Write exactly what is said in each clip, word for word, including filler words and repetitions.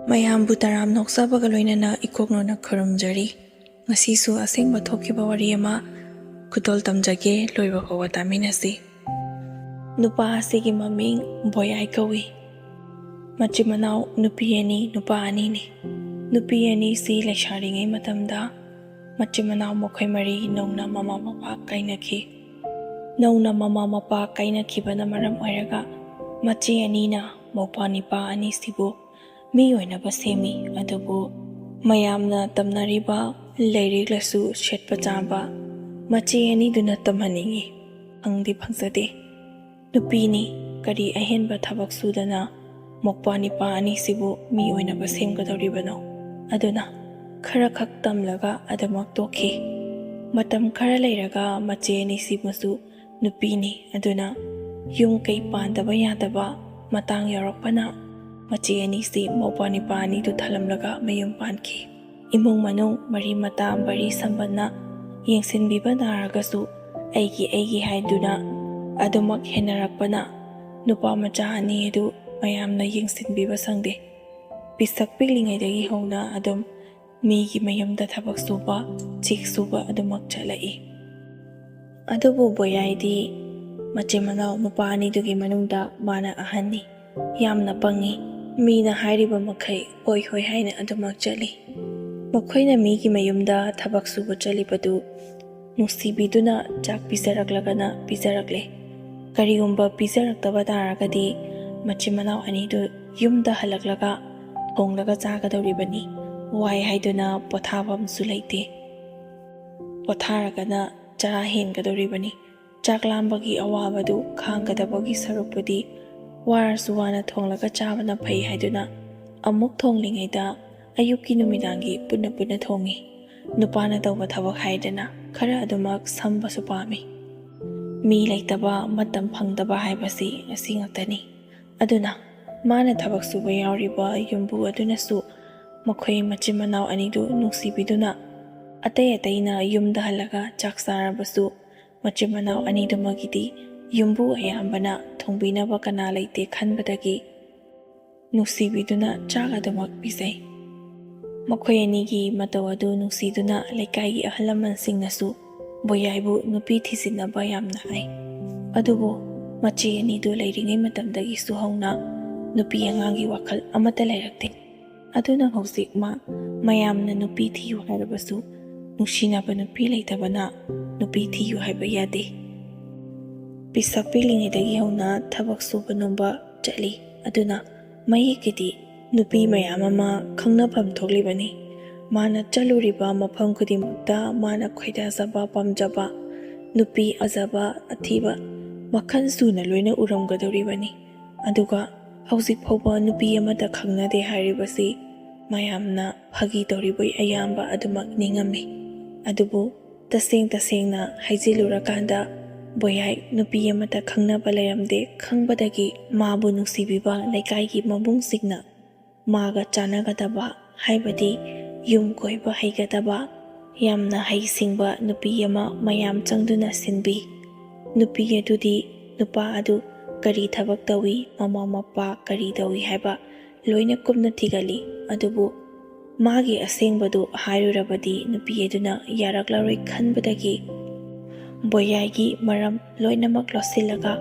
ꯃꯌꯥꯝꯕꯨ ꯇꯔꯥꯝ ꯅꯣꯛꯆꯕꯒ ꯂꯣꯏꯅꯅ ꯏꯀꯣꯛꯅꯧꯅ ꯈꯨꯔꯨꯝꯖꯔꯤ꯫ ꯉꯁꯤꯁꯨ ꯑꯁꯦꯡꯕ ꯊꯣꯛꯈꯤꯕ ꯋꯥꯔꯤ ꯑꯃ ꯈꯨꯗꯣꯜ ꯇꯝꯖꯒꯦ, ꯂꯣꯏꯕ ꯐꯥꯎꯕ ꯇꯥꯃꯤꯟꯅꯁꯤ꯫ ꯅꯨꯄꯥ ꯑꯁꯤꯒꯤ ꯃꯃꯤꯡ ꯕꯣꯌꯥꯏ ꯀꯧꯏ꯫ ꯃꯆꯤꯟ ꯃꯅꯥꯎ ꯅꯨꯄꯤ ꯑꯅꯤ, ꯅꯨꯄꯥ ꯑꯅꯤꯅꯤ꯫ ꯅꯨꯄꯤ ꯑꯅꯤꯁꯤ ꯂꯩꯁꯥꯔꯤꯉꯩ ꯃꯇꯝꯗ ꯃꯆꯤꯟ ꯃꯅꯥꯎ ꯃꯈꯣꯏ ꯃꯔꯤ ꯅꯧꯅ ꯃꯃꯥ ꯃꯄꯥ ꯀꯥꯏꯅꯈꯤ꯫ ꯅꯧꯅ ꯃꯃꯥ ꯃꯄꯥ ꯀꯥꯏꯅꯈꯤꯕꯅ ꯃꯔꯝ ꯑꯣꯏꯔꯒ ꯃꯆꯦ ꯑꯅꯤꯅ ꯃꯧꯄ꯭ꯋꯥ ꯅꯤꯄꯥ ꯑꯅꯤꯁꯤꯕꯨ ꯃꯤ ꯑꯣꯏꯅꯕ ꯁꯦꯝꯃꯤ꯫ ꯑꯗꯨꯕꯨ ꯃꯌꯥꯝꯅ ꯇꯝꯅꯔꯤꯕ ꯂꯥꯏꯔꯤꯛ ꯂꯥꯏꯁꯨ, ꯁꯦꯠꯄ ꯆꯥꯕ ꯃꯆꯦ ꯑꯅꯤꯗꯨꯅ ꯇꯝꯍꯟꯅꯤꯡꯏ, ꯐꯪꯗꯤ ꯐꯪꯖꯗꯦ꯫ ꯅꯨꯄꯤꯅꯤ, ꯀꯔꯤ ꯑꯍꯦꯟꯕ ꯊꯕꯛ ꯁꯨꯗꯅ ꯃꯧꯄ꯭ꯋꯥ ꯅꯤꯄꯥ ꯑꯅꯤꯁꯤꯕꯨ ꯃꯤ ꯑꯣꯏꯅꯕ ꯁꯦꯝꯒꯗꯧꯔꯤꯕꯅꯣ? ꯑꯗꯨꯅ ꯈꯔꯈꯛ ꯇꯝꯂꯒ ꯑꯗꯨꯃꯛ ꯇꯣꯛꯈꯤ꯫ ꯃꯇꯝ ꯈꯔ ꯂꯩꯔꯒ ꯃꯆꯦ ꯑꯅꯤꯁꯤꯕꯨꯁꯨ ꯅꯨꯄꯤꯅꯤ, ꯑꯗꯨꯅ ꯌꯨꯝ ꯀꯩ ꯄꯥꯟꯗꯕ ꯌꯥꯗꯕ ꯃꯇꯥꯡ ꯌꯧꯔꯛꯄꯅ ꯃꯆꯦ ꯑꯅꯤꯁꯤ ꯃꯧꯄ꯭ꯋꯥ ꯅꯤꯄꯥ ꯑꯅꯤꯗꯨ ꯊꯜꯂꯝꯂꯒ ꯃꯌꯨꯝ ꯄꯥꯟꯈꯤ꯫ ꯏꯃꯨꯡ ꯃꯅꯨꯡ, ꯃꯔꯤ ꯃꯇꯥ, ꯃꯔꯤ ꯁꯝꯕꯟꯅ ꯌꯦꯡꯁꯤꯟꯕꯤꯕ ꯅꯥꯔꯒꯁꯨ ꯑꯩꯒꯤ ꯑꯩꯒꯤ ꯍꯥꯏꯗꯨꯅ ꯑꯗꯨꯃꯛ ꯍꯦꯟꯅꯔꯛꯄꯅ ꯅꯨꯄꯥ ꯃꯆꯥ ꯑꯅꯤ ꯑꯗꯨ ꯃꯌꯥꯝꯅ ꯌꯦꯡꯁꯤꯟꯕꯤꯕ ꯁꯪꯗꯦ꯫ ꯄꯤꯁꯛ ꯄꯤꯛꯂꯤꯉꯩꯗꯒꯤ ꯍꯧꯅ ꯑꯗꯨꯝ ꯃꯤꯒꯤ ꯃꯌꯨꯝꯗ ꯊꯕꯛ ꯁꯨꯕ, ꯆꯦꯛ ꯁꯨꯕ ꯑꯗꯨꯃꯛ ꯆꯠꯂꯛꯏ꯫ ꯑꯗꯨꯕꯨ ꯕꯣꯌꯥꯏꯗꯤ ꯃꯆꯤꯟ ꯃꯅꯥꯎ ꯅꯨꯄꯥ ꯑꯅꯤꯗꯨꯒꯤ ꯃꯅꯨꯡꯗ ꯃꯥꯅ ꯑꯍꯟꯅꯤ꯫ ꯌꯥꯝꯅ ꯄꯪꯉꯤ꯫ ꯃꯤꯅ ꯍꯥꯏꯔꯤꯕ ꯃꯈꯩ ꯍꯣꯏ ꯍꯣꯏ ꯍꯥꯏꯅ ꯑꯗꯨꯃꯛ ꯆꯠꯂꯤ꯫ ꯃꯈꯣꯏꯅ ꯃꯤꯒꯤ ꯃꯌꯨꯝꯗ ꯊꯕꯛ ꯁꯨꯕ ꯆꯠꯂꯤꯕꯗꯨ ꯅꯨꯡꯁꯤꯕꯤꯗꯨꯅ ꯆꯥꯛ ꯄꯤꯖꯔꯛꯂꯒꯅ ꯄꯤꯖꯔꯛꯂꯦ꯫ ꯀꯔꯤꯒꯨꯝꯕ ꯄꯤꯖꯔꯛꯇꯕ ꯇꯥꯔꯒꯗꯤ ꯃꯆꯤꯟ ꯃꯅꯥꯎ ꯑꯅꯤꯗꯨ ꯌꯨꯝꯗ ꯍꯜꯂꯛꯂꯒ ꯊꯣꯡꯂꯒ ꯆꯥꯒꯗꯧꯔꯤꯕꯅꯤ꯫ ꯋꯥꯏ ꯍꯥꯏꯗꯨꯅ ꯄꯣꯊꯥꯐꯝꯁꯨ ꯂꯩꯇꯦ꯫ ꯄꯣꯊꯥꯔꯒꯅ ꯆꯔꯥ ꯍꯦꯟꯒꯗꯧꯔꯤꯕꯅꯤ꯫ ꯆꯥꯛ ꯂꯥꯝꯕꯒꯤ ꯑꯋꯥꯕꯗꯨ ꯈꯥꯡꯒꯗꯕꯒꯤ ꯁꯔꯨꯛꯄꯨꯗꯤ ꯋꯥꯔꯁꯨ ꯋꯥꯅ ꯊꯣꯡꯂꯒ ꯆꯥꯕꯅ ꯐꯩ ꯍꯥꯏꯗꯨꯅ ꯑꯃꯨꯛ ꯊꯣꯡꯂꯤꯉꯩꯗ ꯑꯌꯨꯛꯀꯤ ꯅꯨꯃꯤꯗꯥꯡꯒꯤ ꯄꯨꯟꯅ ꯄꯨꯟꯅ ꯊꯣꯡꯏ꯫ ꯅꯨꯄꯥꯅ ꯇꯧꯕ ꯊꯕꯛ ꯍꯥꯏꯗꯅ ꯈꯔ ꯑꯗꯨꯃꯛ ꯁꯝꯕꯁꯨ ꯄꯥꯝꯃꯤ꯫ ꯃꯤ ꯂꯩꯇꯕ, ꯃꯇꯝ ꯐꯪꯗꯕ ꯍꯥꯏꯕꯁꯤ ꯑꯁꯤ ꯉꯥꯛꯇꯅꯤ꯫ ꯑꯗꯨꯅ ꯃꯥꯅ ꯊꯕꯛ ꯁꯨꯕ ꯌꯥꯎꯔꯤꯕ ꯌꯨꯝꯕꯨ ꯑꯗꯨꯅꯁꯨ ꯃꯈꯣꯏ ꯃꯆꯤꯟ ꯃꯅꯥꯎ ꯑꯅꯤꯗꯨ ꯅꯨꯡꯁꯤꯕꯤꯗꯨꯅ ꯑꯇꯩ ꯑꯇꯩꯅ ꯌꯨꯝꯗ ꯍꯜꯂꯒ ꯆꯥꯛ ꯆꯥꯔꯕꯁꯨ ꯃꯆꯤꯟ ꯃꯅꯥꯎ ꯑꯅꯤꯗꯨꯃꯒꯤꯗꯤ ꯌꯨꯝꯕꯨ ꯑꯌꯥꯝꯕꯅ ꯊꯣꯡꯕꯤꯅꯕ ꯀꯅꯥ ꯂꯩꯇꯦ ꯈꯟꯕꯗꯒꯤ ꯅꯨꯡꯁꯤꯕꯤꯗꯨꯅ ꯆꯥꯛ ꯑꯗꯨꯃꯛ ꯄꯤꯖꯩ꯫ ꯃꯈꯣꯏ ꯑꯅꯤꯒꯤ ꯃꯇꯧ ꯑꯗꯨ ꯅꯨꯡꯁꯤꯗꯨꯅ ꯂꯩꯀꯥꯏꯒꯤ ꯑꯍꯜ ꯂꯃꯟꯁꯤꯡꯅꯁꯨ ꯕꯣꯌꯥꯏꯕꯨ ꯅꯨꯄꯤ ꯊꯤꯖꯤꯟꯅꯕ ꯌꯥꯝꯅ ꯍꯥꯏ꯫ ꯑꯗꯨꯕꯨ ꯃꯆꯦ ꯑꯅꯤꯗꯨ ꯂꯩꯔꯤꯉꯩ ꯃꯇꯝꯗꯒꯤꯁꯨ ꯍꯧꯅ ꯅꯨꯄꯤ ꯑꯉꯥꯡꯒꯤ ꯋꯥꯈꯜ ꯑꯃꯠꯇ ꯂꯩꯔꯛꯇꯦ꯫ ꯑꯗꯨꯅ ꯍꯧꯖꯤꯛ ꯃꯥ ꯃꯌꯥꯝꯅ ꯅꯨꯄꯤ ꯊꯤꯌꯨ ꯍꯥꯏꯔꯕꯁꯨ ꯅꯨꯡꯁꯤꯅꯕ ꯅꯨꯄꯤ ꯂꯩꯇꯕꯅ ꯅꯨꯄꯤ ꯊꯤꯌꯨ ꯍꯥꯏꯕ ꯌꯥꯗꯦ꯫ ꯄꯤꯁꯛ ꯄꯤꯛꯂꯤꯉꯩꯗꯒꯤ ꯍꯧꯅ ꯊꯕꯛ ꯁꯨꯕ ꯅꯣꯝꯕ ꯆꯠꯂꯤ꯫ ꯑꯗꯨꯅ ꯃꯌꯦꯛꯀꯤꯗꯤ ꯅꯨꯄꯤ ꯃꯌꯥꯝ ꯑꯃ ꯈꯪꯅꯐꯝ ꯊꯣꯛꯂꯤꯕꯅꯤ꯫ ꯃꯥꯅ ꯆꯠꯂꯨꯔꯤꯕ ꯃꯐꯝ ꯈꯨꯗꯤꯡꯃꯛꯇ ꯃꯥꯅ ꯈꯣꯏꯗꯥꯖꯕ ꯄꯥꯝꯖꯕ ꯅꯨꯄꯤ ꯑꯖꯕ ꯑꯊꯤꯕ ꯃꯈꯜ ꯁꯨꯅ ꯂꯣꯏꯅ ꯎꯔꯝꯒꯗꯧꯔꯤꯕꯅꯤ꯫ ꯑꯗꯨꯒ ꯍꯧꯖꯤꯛ ꯐꯥꯎꯕ ꯅꯨꯄꯤ ꯑꯃꯠꯇ ꯈꯪꯅꯗꯦ ꯍꯥꯏꯔꯤꯕꯁꯤ ꯃꯌꯥꯝꯅ ꯐꯥꯒꯤ ꯇꯧꯔꯤꯕ ꯑꯌꯥꯝꯕ ꯑꯗꯨꯃꯛ ꯅꯤꯡꯉꯝꯃꯤ꯫ ꯑꯗꯨꯕꯨ ꯇꯁꯦꯡ ꯇꯁꯦꯡꯅ ꯍꯥꯏꯖꯤꯜꯂꯨꯔꯀꯥꯟꯗ ꯕꯣꯌꯥꯏ ꯅꯨꯄꯤ ꯑꯃꯠꯇ ꯈꯪꯅꯕ ꯂꯩꯔꯝꯗꯦ꯫ ꯈꯪꯕꯗꯒꯤ ꯃꯥꯕꯨ ꯅꯨꯡꯁꯤꯕꯤꯕ ꯂꯩꯀꯥꯏꯒꯤ ꯃꯕꯨꯡꯁꯤꯡꯅ ꯃꯥꯒ ꯆꯥꯟꯅꯒꯗꯕ, ꯍꯥꯏꯕꯗꯤ ꯌꯨꯝ ꯀꯣꯏꯕ ꯍꯩꯒꯗꯕ, ꯌꯥꯝꯅ ꯍꯩꯁꯤꯡꯕ ꯅꯨꯄꯤ ꯑꯃ ꯃꯌꯥꯝ ꯆꯪꯗꯨꯅ ꯁꯤꯟꯕꯤ꯫ ꯅꯨꯄꯤ ꯑꯗꯨꯗꯤ ꯅꯨꯄꯥ ꯑꯗꯨ ꯀꯔꯤ ꯊꯕꯛ ꯇꯧꯏ, ꯃꯃꯥ ꯃꯄꯥ ꯀꯔꯤ ꯇꯧꯏ ꯍꯥꯏꯕ ꯂꯣꯏꯅ ꯀꯨꯞꯅ ꯊꯤꯒꯠꯂꯤ꯫ ꯑꯗꯨꯕꯨ ꯃꯥꯒꯤ ꯑꯁꯦꯡꯕꯗꯨ ꯍꯥꯏꯔꯨꯔꯕꯗꯤ ꯅꯨꯄꯤ ꯑꯗꯨꯅ ꯌꯥꯔꯛꯂꯔꯣꯏ ꯈꯟꯕꯗꯒꯤ ꯕꯣꯌꯥꯏꯒꯤ ꯃꯔꯝ ꯂꯣꯏꯅꯃꯛ ꯂꯣꯠꯁꯤꯜꯂꯒ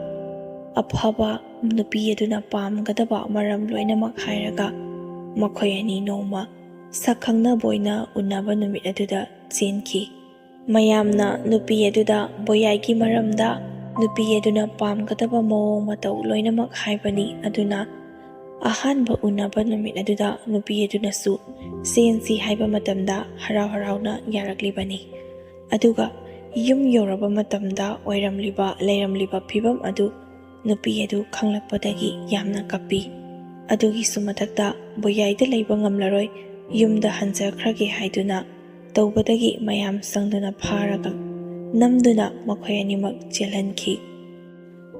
ꯑꯐꯕ ꯅꯨꯄꯤ ꯑꯗꯨꯅ ꯄꯥꯝꯒꯗꯕ ꯃꯔꯝ ꯂꯣꯏꯅꯃꯛ ꯍꯥꯏꯔꯒ ꯃꯈꯣꯏ ꯑꯅꯤ ꯅꯣꯡꯃ ꯁꯛ ꯈꯪꯅꯕ ꯑꯣꯏꯅ ꯎꯅꯕ ꯅꯨꯃꯤꯠ ꯑꯗꯨꯗ ꯆꯦꯟꯈꯤ꯫ ꯃꯌꯥꯝꯅ ꯅꯨꯄꯤ ꯑꯗꯨꯗ ꯕꯣꯌꯥꯏꯒꯤ ꯃꯔꯝꯗ, ꯅꯨꯄꯤ ꯑꯗꯨꯅ ꯄꯥꯝꯒꯗꯕ ꯃꯑꯣꯡ ꯃꯇꯧ ꯂꯣꯏꯅꯃꯛ ꯍꯥꯏꯕꯅꯤ꯫ ꯑꯗꯨꯅ ꯑꯍꯥꯟꯕ ꯎꯅꯕ ꯅꯨꯃꯤꯠ ꯑꯗꯨꯗ ꯅꯨꯄꯤ ꯑꯗꯨꯅꯁꯨ ꯆꯦꯟꯁꯤ ꯍꯥꯏꯕ ꯃꯇꯝꯗ ꯍꯔꯥꯎ ꯍꯔꯥꯎꯅ ꯌꯥꯔꯛꯂꯤꯕꯅꯤ꯫ ꯑꯗꯨꯒ ꯌꯨꯝ ꯌꯧꯔꯕ ꯃꯇꯝꯗ ꯑꯣꯏꯔꯝꯂꯤꯕ, ꯂꯩꯔꯝꯂꯤꯕ ꯐꯤꯕꯝ ꯑꯗꯨ ꯅꯨꯄꯤ ꯑꯗꯨ ꯈꯪꯂꯛꯄꯗꯒꯤ ꯌꯥꯝꯅ ꯀꯞꯄꯤ꯫ ꯑꯗꯨꯒꯤꯁꯨ ꯃꯊꯛꯇ ꯕꯣꯌꯥꯏꯗ ꯂꯩꯕ ꯉꯝꯂꯔꯣꯏ, ꯌꯨꯝꯗ ꯍꯟꯖꯈ꯭ꯔꯒꯦ ꯍꯥꯏꯗꯨꯅ ꯇꯧꯕꯗꯒꯤ ꯃꯌꯥꯝ ꯆꯪꯗꯨꯅ ꯐꯥꯔꯒ ꯅꯝꯗꯨꯅ ꯃꯈꯣꯏ ꯑꯅꯤꯃꯛ ꯆꯦꯜꯍꯟꯈꯤ꯫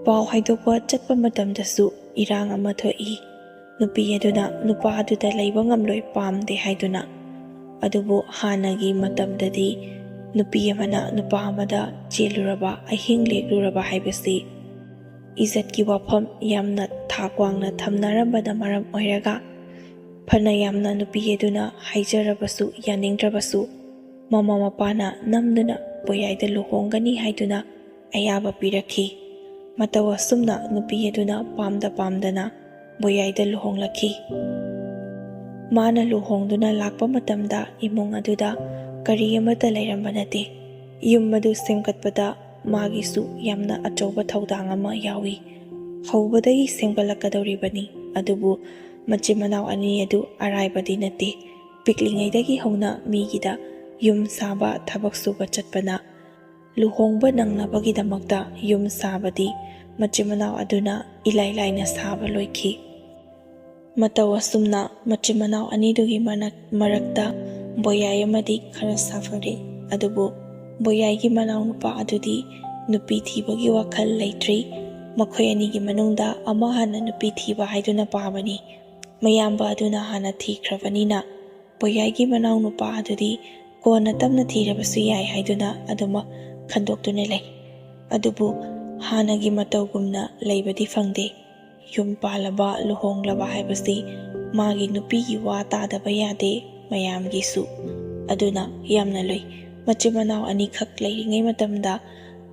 ꯄꯥꯎ ꯍꯥꯏꯗꯣꯛꯄ ꯆꯠꯄ ꯃꯇꯝꯗꯁꯨ ꯏꯔꯥꯡ ꯑꯃ ꯊꯣꯛꯏ꯫ ꯅꯨꯄꯤ ꯑꯗꯨꯅ ꯅꯨꯄꯥ ꯑꯗꯨꯗ ꯂꯩꯕ ꯉꯝꯂꯣꯏ, ꯄꯥꯝꯗꯦ ꯍꯥꯏꯗꯨꯅ꯫ ꯑꯗꯨꯕꯨ ꯍꯥꯟꯅꯒꯤ ꯃꯇꯝꯗꯗꯤ ꯅꯨꯄꯤ ꯑꯃꯅ ꯅꯨꯄꯥ ꯑꯃꯗ ꯆꯦꯜꯂꯨꯔꯕ, ꯑꯍꯤꯡ ꯂꯦꯛꯂꯨꯔꯕ ꯍꯥꯏꯕꯁꯤ ꯏꯖꯠꯀꯤ ꯋꯥꯐꯝ ꯌꯥꯝꯅ ꯊꯥꯛ ꯋꯥꯡꯅ ꯊꯝꯅꯔꯝꯕꯅ ꯃꯔꯝ ꯑꯣꯏꯔꯒ, ꯐꯅ ꯌꯥꯝꯅ ꯅꯨꯄꯤ ꯑꯗꯨꯅ ꯍꯥꯏꯖꯔꯕꯁꯨ ꯌꯥꯅꯤꯡꯗ꯭ꯔꯕꯁꯨ, ꯃꯃꯥ ꯃꯄꯥꯅ ꯅꯝꯗꯨꯅ ꯕꯣꯌꯥꯏꯗ ꯂꯨꯍꯣꯡꯒꯅꯤ ꯍꯥꯏꯗꯨꯅ ꯑꯌꯥꯕ ꯄꯤꯔꯛꯈꯤ꯫ ꯃꯇꯧ ꯑꯁꯨꯝꯅ ꯅꯨꯄꯤ ꯑꯗꯨꯅ ꯄꯥꯝꯗ ꯄꯥꯝꯗꯅ ꯕꯣꯌꯥꯏꯗ ꯂꯨꯍꯣꯡꯂꯛꯈꯤ꯫ ꯃꯥꯅ ꯂꯨꯍꯣꯡꯗꯨꯅ ꯂꯥꯛꯄ ꯃꯇꯝꯗ ꯏꯃꯨꯡ ꯑꯗꯨꯗ ꯀꯔꯤ ꯑꯃꯠꯇ ꯂꯩꯔꯝꯕ ꯅꯠꯇꯦ꯫ ꯌꯨꯝ ꯑꯗꯨ ꯁꯦꯝꯒꯠꯄꯗ ꯃꯥꯒꯤꯁꯨ ꯌꯥꯝꯅ ꯑꯆꯧꯕ ꯊꯧꯗꯥꯡ ꯑꯃ ꯌꯥꯎꯏ꯫ ꯍꯧꯕꯗꯒꯤ ꯁꯦꯝꯒꯠꯂꯛꯀꯗꯧꯔꯤꯕꯅꯤ, ꯑꯗꯨꯕꯨ ꯃꯆꯤꯟ ꯃꯅꯥꯎ ꯑꯅꯤ ꯑꯗꯨ ꯑꯔꯥꯏꯕꯗꯤ ꯅꯠꯇꯦ꯫ ꯄꯤꯛꯂꯤꯉꯩꯗꯒꯤ ꯍꯧꯅ ꯃꯤꯒꯤꯗ ꯌꯨꯝ ꯁꯥꯕ, ꯊꯕꯛ ꯁꯨꯕ ꯆꯠꯄꯅ ꯂꯨꯍꯣꯡꯕ ꯅꯪꯅꯕꯒꯤꯗꯃꯛꯇ ꯌꯨꯝ ꯁꯥꯕꯗꯤ ꯃꯆꯤꯟ ꯃꯅꯥꯎ ꯑꯗꯨꯅ ꯏꯂꯥꯏ ꯂꯥꯏꯅ ꯁꯥꯕ ꯂꯣꯏꯈꯤ꯫ ꯃꯇꯧ ꯑꯁꯨꯝꯅ ꯃꯆꯤꯟ ꯃꯅꯥꯎ ꯑꯅꯤꯗꯨꯒꯤ ꯃꯅꯛ-, ꯃꯔꯛꯇ ꯕꯣꯌꯥꯏ ꯑꯃꯗꯤ ꯈꯔ ꯁꯥꯐꯔꯦ꯫ ꯑꯗꯨꯕꯨ ꯕꯣꯌꯥꯏꯒꯤ ꯃꯅꯥꯎꯅꯨꯄꯥ ꯑꯗꯨꯗꯤ ꯅꯨꯄꯤ ꯊꯤꯕꯒꯤ ꯋꯥꯈꯜ ꯂꯩꯇ꯭ꯔꯤ꯫ ꯃꯈꯣꯏ ꯑꯅꯤꯒꯤ ꯃꯅꯨꯡꯗ ꯑꯃ ꯍꯥꯟꯅ ꯅꯨꯄꯤ ꯊꯤꯕ ꯍꯥꯏꯗꯨꯅ ꯄꯥꯕꯅꯤ꯫ ꯃꯌꯥꯝꯕ ꯑꯗꯨꯅ ꯍꯥꯟꯅ ꯊꯤꯈ꯭ꯔꯕꯅꯤꯅ, ꯕꯣꯌꯥꯏꯒꯤ ꯃꯅꯥꯎꯅꯨꯄꯥ ꯑꯗꯨꯗꯤ ꯀꯣꯟꯅ ꯇꯞꯅ ꯊꯤꯔꯕꯁꯨ ꯌꯥꯏ ꯍꯥꯏꯗꯨꯅ ꯑꯗꯨꯃꯛ ꯈꯟꯗꯣꯛꯇꯨꯅ ꯂꯩ꯫ ꯑꯗꯨꯕꯨ ꯍꯥꯟꯅꯒꯤ ꯃꯇꯧꯒꯨꯝꯅ ꯂꯩꯕꯗꯤ ꯐꯪꯗꯦ꯫ ꯌꯨꯝ ꯄꯥꯜꯂꯕ, ꯂꯨꯍꯣꯡꯂꯕ ꯍꯥꯏꯕꯁꯤ ꯃꯥꯒꯤ ꯅꯨꯄꯤꯒꯤ ꯋꯥ ꯇꯥꯗꯕ ꯌꯥꯗꯦ, ꯃꯌꯥꯝꯒꯤꯁꯨ꯫ ꯑꯗꯨꯅ ꯌꯥꯝꯅ ꯂꯨꯏ꯫ ꯃꯆꯤꯟ ꯃꯅꯥꯎ ꯑꯅꯤꯈꯛ ꯂꯩꯔꯤꯉꯩ ꯃꯇꯝꯗ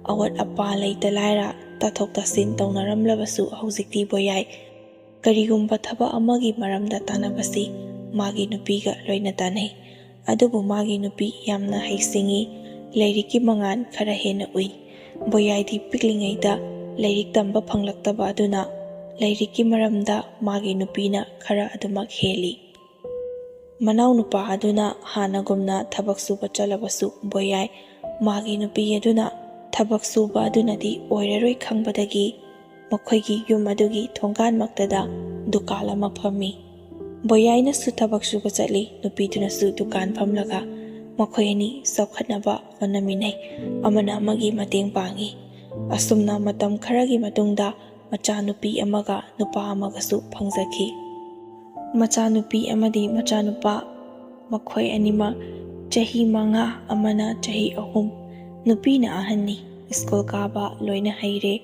ꯑꯋꯥꯠ ꯑꯄꯥ ꯂꯩꯇ ꯂꯥꯏꯔ ꯇꯥꯊꯣꯛ ꯇꯥꯁꯤꯟ ꯇꯧꯅꯔꯝꯂꯕꯁꯨ, ꯍꯧꯖꯤꯛꯇꯤ ꯕꯣꯌꯥꯏ ꯀꯔꯤꯒꯨꯝꯕ ꯊꯕꯛ ꯑꯃꯒꯤ ꯃꯔꯝꯗ ꯇꯥꯟꯅꯕꯁꯤ ꯃꯥꯒꯤ ꯅꯨꯄꯤꯒ ꯂꯣꯏꯅ ꯇꯥꯟꯅꯩ꯫ ꯑꯗꯨꯕꯨ ꯃꯥꯒꯤ ꯅꯨꯄꯤ ꯌꯥꯝꯅ ꯍꯩꯁꯤꯡꯉꯤ, ꯂꯥꯏꯔꯤꯛꯀꯤ ꯃꯉꯥꯜ ꯈꯔ ꯍꯦꯟꯅ ꯎꯏ꯫ ꯕꯣꯌꯥꯏꯗꯤ ꯄꯤꯛꯂꯤꯉꯩꯗ ꯂꯥꯏꯔꯤꯛ ꯇꯝꯕ ꯐꯪꯂꯛꯇꯕ ꯑꯗꯨꯅ ꯂꯥꯏꯔꯤꯛꯀꯤ ꯃꯔꯝꯗ ꯃꯥꯒꯤ ꯅꯨꯄꯤꯅ ꯈꯔ ꯑꯗꯨꯃꯛ ꯍꯦꯜꯂꯤ꯫ ꯃꯅꯥꯎꯅꯨꯄꯥ ꯑꯗꯨꯅ ꯍꯥꯟꯅꯒꯨꯝꯅ ꯊꯕꯛ ꯁꯨꯕ ꯆꯠꯂꯕꯁꯨ, ꯕꯣꯌꯥꯏ ꯃꯥꯒꯤ ꯅꯨꯄꯤ ꯑꯗꯨꯅ ꯊꯕꯛ ꯁꯨꯕ ꯑꯗꯨꯅꯗꯤ ꯑꯣꯏꯔꯔꯣꯏ ꯈꯪꯕꯗꯒꯤ ꯃꯈꯣꯏꯒꯤ ꯌꯨꯝ ꯑꯗꯨꯒꯤ ꯊꯣꯡꯒꯥꯟꯃꯛꯇꯗ ꯗꯨꯀꯥꯟ ꯑꯃ ꯐꯝꯃꯤ꯫ ꯕꯣꯌꯥꯏꯅꯁꯨ ꯊꯕꯛ ꯁꯨꯕ ꯆꯠꯂꯤ, ꯅꯨꯄꯤꯗꯨꯅꯁꯨ ꯗꯨꯀꯥꯟ ꯐꯝꯂꯒ ꯃꯈꯣꯏ ꯑꯅꯤ ꯆꯥꯎꯈꯠꯅꯕ ꯍꯣꯠꯅꯃꯤꯟꯅꯩ, ꯑꯃꯅ ꯑꯃꯒꯤ ꯃꯇꯦꯡ ꯄꯥꯡꯏ꯫ ꯑꯁꯨꯝꯅ ꯃꯇꯝ ꯈꯔꯒꯤ ꯃꯇꯨꯡꯗ ꯃꯆꯥꯅꯨꯄꯤ ꯑꯃꯒ ꯅꯨꯄꯥ ꯑꯃꯒꯁꯨ ꯐꯪꯖꯈꯤ꯫ ꯃꯆꯥꯅꯨꯄꯤ ꯑꯃꯗꯤ ꯃꯆꯥꯅꯨꯄꯥ, ꯃꯈꯣꯏ ꯑꯅꯤꯃꯛ ꯆꯍꯤ ꯃꯉꯥ, ꯑꯃꯅ ꯆꯍꯤ ꯑꯍꯨꯝ꯫ ꯅꯨꯄꯤꯅ ꯑꯍꯟꯅꯤ, ꯁ꯭ꯀꯨꯜ ꯀꯥꯕ ꯂꯣꯏꯅ ꯍꯩꯔꯦ꯫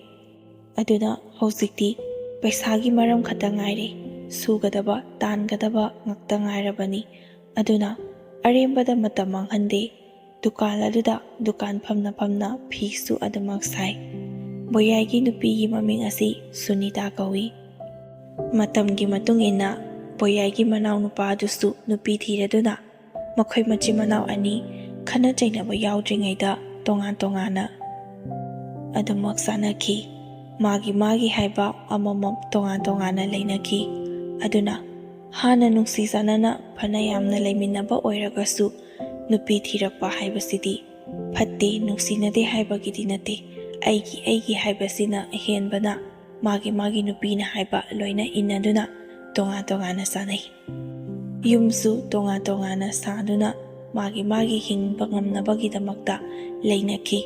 ꯑꯗꯨꯅ ꯍꯧꯖꯤꯛꯇꯤ ꯄꯩꯁꯥꯒꯤ ꯃꯔꯝ ꯈꯛꯇ ꯉꯥꯏꯔꯦ꯫ ꯁꯨꯒꯗꯕ, ꯇꯥꯟꯒꯗꯕ ꯉꯥꯛꯇ ꯉꯥꯏꯔꯕꯅꯤ꯫ ꯑꯗꯨꯅ ꯑꯔꯦꯝꯕꯗ ꯃꯇꯝ ꯃꯥꯡꯍꯟꯗꯦ꯫ ꯗꯨꯀꯥꯟ ꯑꯗꯨꯗ ꯗꯨꯀꯥꯟ ꯐꯝꯅ ꯐꯝꯅ ꯐꯤꯁꯨ ꯑꯗꯨꯃꯛ ꯁꯥꯏ꯫ ꯕꯣꯌꯥꯏꯒꯤ ꯅꯨꯄꯤꯒꯤ ꯃꯃꯤꯡ ꯑꯁꯤ ꯁꯨꯅꯤꯇꯥ ꯀꯧꯏ꯫ ꯃꯇꯝꯒꯤ ꯃꯇꯨꯡ ꯏꯟꯅ ꯕꯣꯌꯥꯏꯒꯤ ꯃꯅꯥꯎꯅꯨꯄꯥ ꯑꯗꯨꯁꯨ ꯅꯨꯄꯤ ꯊꯤꯔꯗꯨꯅ ꯃꯈꯣꯏ ꯃꯆꯤꯟ ꯃꯅꯥꯎ ꯑꯅꯤ ꯈꯠꯅ ꯆꯩꯅꯕ ꯌꯥꯎꯗ꯭ꯔꯤꯉꯩꯗ ꯇꯣꯉꯥꯟ ꯇꯣꯉꯥꯟꯅ ꯑꯗꯨꯃꯛ ꯆꯥꯅꯈꯤ꯫ ꯃꯥꯒꯤ ꯃꯥꯒꯤ ꯍꯥꯏꯕ ꯑꯃꯃꯝ ꯇꯣꯉꯥꯟ ꯇꯣꯉꯥꯟꯅ ꯂꯩꯅꯈꯤ꯫ ꯑꯗꯨꯅ ꯍꯥꯟꯅ ꯅꯨꯡꯁꯤ ꯆꯥꯟꯅꯅ ꯐꯅ ꯌꯥꯝꯅ ꯂꯩꯃꯤꯟꯅꯕ ꯑꯣꯏꯔꯒꯁꯨ, ꯅꯨꯄꯤ ꯊꯤꯔꯛꯄ ꯍꯥꯏꯕꯁꯤꯗꯤ ꯐꯠꯇꯦ, ꯅꯨꯡꯁꯤꯅꯗꯦ ꯍꯥꯏꯕꯒꯤꯗꯤ ꯅꯠꯇꯦ꯫ ꯑꯩꯒꯤ ꯑꯩꯒꯤ ꯍꯥꯏꯕꯁꯤꯅ ꯑꯍꯦꯟꯕꯅ ꯃꯥꯒꯤ ꯃꯥꯒꯤ ꯅꯨꯄꯤꯅ ꯍꯥꯏꯕ ꯂꯣꯏꯅ ꯏꯟꯅꯗꯨꯅ ꯇꯣꯉꯥꯟ ꯇꯣꯉꯥꯟꯅ ꯆꯥꯅꯩ꯫ ꯌꯨꯝꯁꯨ ꯇꯣꯉꯥꯟ ꯇꯣꯉꯥꯟꯅ ꯁꯥꯗꯨꯅ ꯃꯥꯒꯤ ꯃꯥꯒꯤ ꯍꯤꯡꯕ ꯉꯝꯅꯕꯒꯤꯗꯃꯛꯇ ꯂꯩꯅꯈꯤ꯫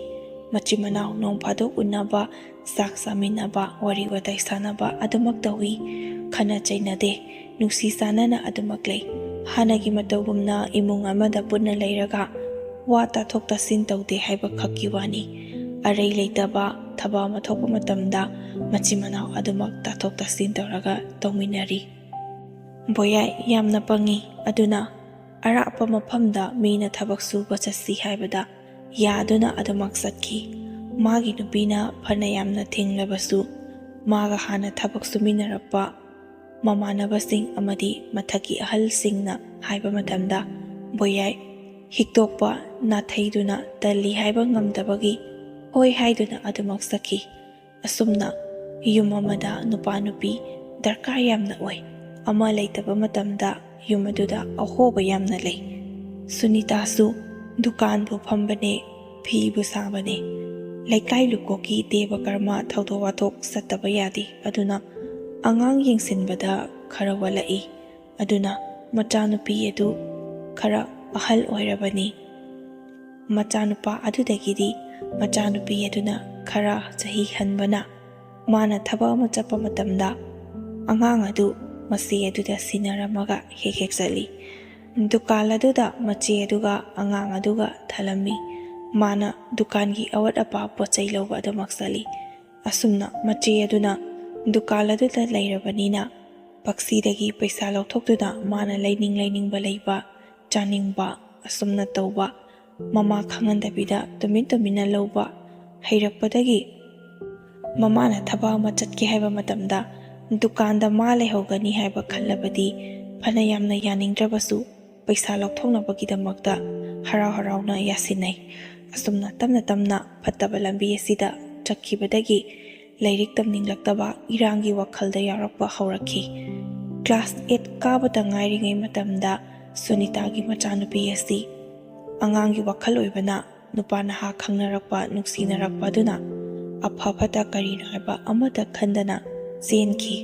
ꯃꯆꯤꯟ ꯃꯅꯥꯎ ꯅꯣꯡ ꯐꯥꯗꯣꯛ ꯎꯅꯕ, ꯆꯥꯛ ꯆꯥꯃꯤꯟꯅꯕ, ꯋꯥꯔꯤ ꯋꯥꯇꯥꯏ ꯁꯥꯟꯅꯕ ꯑꯗꯨꯃꯛ ꯇꯧꯏ꯫ ꯈꯠꯅ ꯆꯩꯅꯗꯦ, ꯅꯨꯡꯁꯤ ꯆꯥꯟꯅꯅ ꯑꯗꯨꯃꯛ ꯂꯩ꯫ ꯍꯥꯟꯅꯒꯤ ꯃꯇꯧꯒꯨꯝꯅ ꯏꯃꯨꯡ ꯑꯃꯗ ꯄꯨꯟꯅ ꯂꯩꯔꯒ ꯋꯥ ꯇꯥꯊꯣꯛ ꯇꯥꯁꯤꯟ ꯇꯧꯗꯦ ꯍꯥꯏꯕ ꯈꯛꯀꯤ ꯋꯥꯅꯤ꯫ ꯑꯔꯩ ꯂꯩꯇꯕ ꯊꯕꯛ ꯑꯃ ꯊꯣꯛꯄ ꯃꯇꯝꯗ ꯃꯆꯤꯟ ꯃꯅꯥꯎ ꯑꯗꯨꯃꯛ ꯇꯥꯊꯣꯛ ꯇꯥꯁꯤꯟ ꯇꯧꯔꯒ ꯇꯧꯃꯤꯟꯅꯔꯤ꯫ ꯕꯣꯌꯥꯏ ꯌꯥꯝꯅ ꯄꯪꯉꯤ, ꯑꯗꯨꯅ ꯑꯔꯥꯞꯄ ꯃꯐꯝꯗ ꯃꯤꯅ ꯊꯕꯛ ꯁꯨꯕ ꯆꯠꯁꯤ ꯍꯥꯏꯕꯗ ꯌꯥꯗꯨꯅ ꯑꯗꯨꯃꯛ ꯆꯠꯈꯤ꯫ ꯃꯥꯒꯤ ꯅꯨꯄꯤꯅ ꯐꯅ ꯌꯥꯝꯅ ꯊꯤꯡꯂꯕꯁꯨ, ꯃꯥꯒ ꯍꯥꯟꯅ ꯊꯕꯛ ꯁꯨꯃꯤꯟꯅꯔꯛꯄ ꯃꯃꯥꯟꯅꯕꯁꯤꯡ ꯑꯃꯗꯤ ꯃꯊꯛꯀꯤ ꯑꯍꯜꯁꯤꯡꯅ ꯍꯥꯏꯕ ꯃꯇꯝꯗ, ꯕꯣꯌꯥꯏ ꯍꯤꯛꯇꯣꯛꯄ ꯅꯥꯊꯩꯗꯨꯅ ꯇꯜꯂꯤ ꯍꯥꯏꯕ ꯉꯝꯗꯕꯒꯤ ꯍꯣꯏ ꯍꯥꯏꯗꯨꯅ ꯑꯗꯨꯃꯛ ꯆꯠꯈꯤ꯫ ꯑꯁꯨꯝꯅ ꯌꯨꯝ ꯑꯃꯗ ꯅꯨꯄꯥ ꯅꯨꯄꯤ ꯗꯔꯀꯥꯔ ꯌꯥꯝꯅ ꯑꯣꯏ꯫ ꯑꯃ ꯂꯩꯇꯕ ꯃꯇꯝꯗ ꯌꯨꯝ ꯑꯗꯨꯗ ꯑꯍꯣꯕ ꯌꯥꯝꯅ ꯂꯩ꯫ ꯁꯨꯅꯤꯇꯥꯁꯨ ꯗꯨꯀꯥꯟꯕꯨ ꯐꯝꯕꯅꯦ, ꯐꯤꯕꯨ ꯁꯥꯕꯅꯦ꯫ ꯂꯩꯀꯥꯏ ꯂꯨꯀꯣꯛꯀꯤ ꯗꯦꯕ ꯀꯔꯃ ꯊꯧꯗꯣꯛ ꯋꯥꯊꯣꯛ ꯆꯠꯇꯕ ꯌꯥꯗꯦ꯫ ꯑꯗꯨꯅ ꯑꯉꯥꯡ ꯌꯦꯡꯁꯤꯟꯕꯗ ꯈꯔ ꯋꯥꯠꯂꯛꯏ꯫ ꯑꯗꯨꯅ ꯃꯆꯥꯅꯨꯄꯤ ꯑꯗꯨ ꯈꯔ ꯑꯍꯜ ꯑꯣꯏꯔꯕꯅꯤ꯫ ꯃꯆꯥꯅꯨꯄꯥ ꯑꯗꯨꯗꯒꯤꯗꯤ ꯃꯆꯥꯅꯨꯄꯤ ꯑꯗꯨꯅ ꯈꯔ ꯆꯍꯤ ꯍꯟꯕꯅ, ꯃꯥꯅ ꯊꯕꯛ ꯑꯃ ꯆꯠꯄ ꯃꯇꯝꯗ ꯑꯉꯥꯡ ꯑꯗꯨ ꯃꯆꯦ ꯑꯗꯨꯗ ꯁꯤꯟꯅꯔꯝꯃꯒ ꯍꯦꯛ ꯍꯦꯛ ꯆꯠꯂꯤ꯫ ꯗꯨꯀꯥꯟ ꯑꯗꯨꯗ ꯃꯆꯦ ꯑꯗꯨꯒ ꯑꯉꯥꯡ ꯑꯗꯨꯒ ꯊꯜꯂꯝꯃꯤ꯫ ꯃꯥꯅ ꯗꯨꯀꯥꯟꯒꯤ ꯑꯋꯥꯠ ꯑꯄꯥ ꯄꯣꯠ ꯆꯩ ꯂꯧꯕ ꯑꯗꯨꯃꯛ ꯆꯠꯂꯤ꯫ ꯑꯁꯨꯝꯅ ꯃꯆꯦ ꯑꯗꯨꯅ ꯗꯨꯀꯥꯟ ꯑꯗꯨꯗ ꯂꯩꯔꯕꯅꯤꯅ, ꯄꯛꯁꯤꯗꯒꯤ ꯄꯩꯁꯥ ꯂꯧꯊꯣꯛꯇꯨꯅ ꯃꯥꯅ ꯂꯩꯅꯤꯡ ꯂꯩꯅꯤꯡꯕ ꯂꯩꯕ, ꯆꯥꯅꯤꯡꯕ, ꯑꯁꯨꯝꯅ ꯇꯧꯕ, ꯃꯃꯥ ꯈꯪꯍꯟꯗꯕꯤꯗ ꯇꯨꯃꯤꯟ ꯇꯨꯃꯤꯟꯅ ꯂꯧꯕ ꯍꯩꯔꯛꯄꯗꯒꯤ, ꯃꯃꯥꯅ ꯊꯕꯛ ꯑꯃ ꯆꯠꯀꯦ ꯍꯥꯏꯕ ꯃꯇꯝꯗ ꯗꯨꯀꯥꯟꯗ ꯃꯥ ꯂꯩꯍꯧꯒꯅꯤ ꯍꯥꯏꯕ ꯈꯜꯂꯕꯗꯤ, ꯐꯅ ꯌꯥꯝꯅ ꯌꯥꯅꯤꯡꯗ꯭ꯔꯕꯁꯨ ꯄꯩꯁꯥ ꯂꯧꯊꯣꯛꯅꯕꯒꯤꯗꯃꯛꯇ ꯍꯔꯥꯎ ꯍꯔꯥꯎꯅ ꯌꯥꯁꯤꯟꯅꯩ꯫ ꯑꯁꯨꯝꯅ ꯇꯞꯅ ꯇꯞꯅ ꯐꯠꯇꯕ ꯂꯝꯕꯤ ꯑꯁꯤꯗ ꯆꯠꯈꯤꯕꯗꯒꯤ, ꯂꯥꯏꯔꯤꯛ ꯇꯝꯅꯤꯡꯂꯛꯇꯕ, ꯏꯔꯥꯡꯒꯤ ꯋꯥꯈꯜꯗ ꯌꯥꯎꯔꯛꯄ ꯍꯧꯔꯛꯈꯤ꯫ ꯀ꯭ꯂꯥꯁ ꯑꯦꯠ ꯀꯥꯕꯇ ꯉꯥꯏꯔꯤꯉꯩ ꯃꯇꯝꯗ ꯁꯨꯅꯤꯇꯥꯒꯤ ꯃꯆꯥꯅꯨꯄꯤ ꯑꯁꯤ ꯑꯉꯥꯡꯒꯤ ꯋꯥꯈꯜ ꯑꯣꯏꯕꯅ, ꯅꯨꯄꯥ ꯅꯍꯥ ꯈꯪꯅꯔꯛꯄ, ꯅꯨꯡꯁꯤꯅꯔꯛꯄ ꯑꯗꯨꯅ ꯑꯐ ꯐꯠꯇ ꯀꯔꯤꯅꯣ ꯍꯥꯏꯕ ꯑꯃꯠꯇ ꯈꯟꯗꯅ ꯆꯦꯟꯈꯤ꯫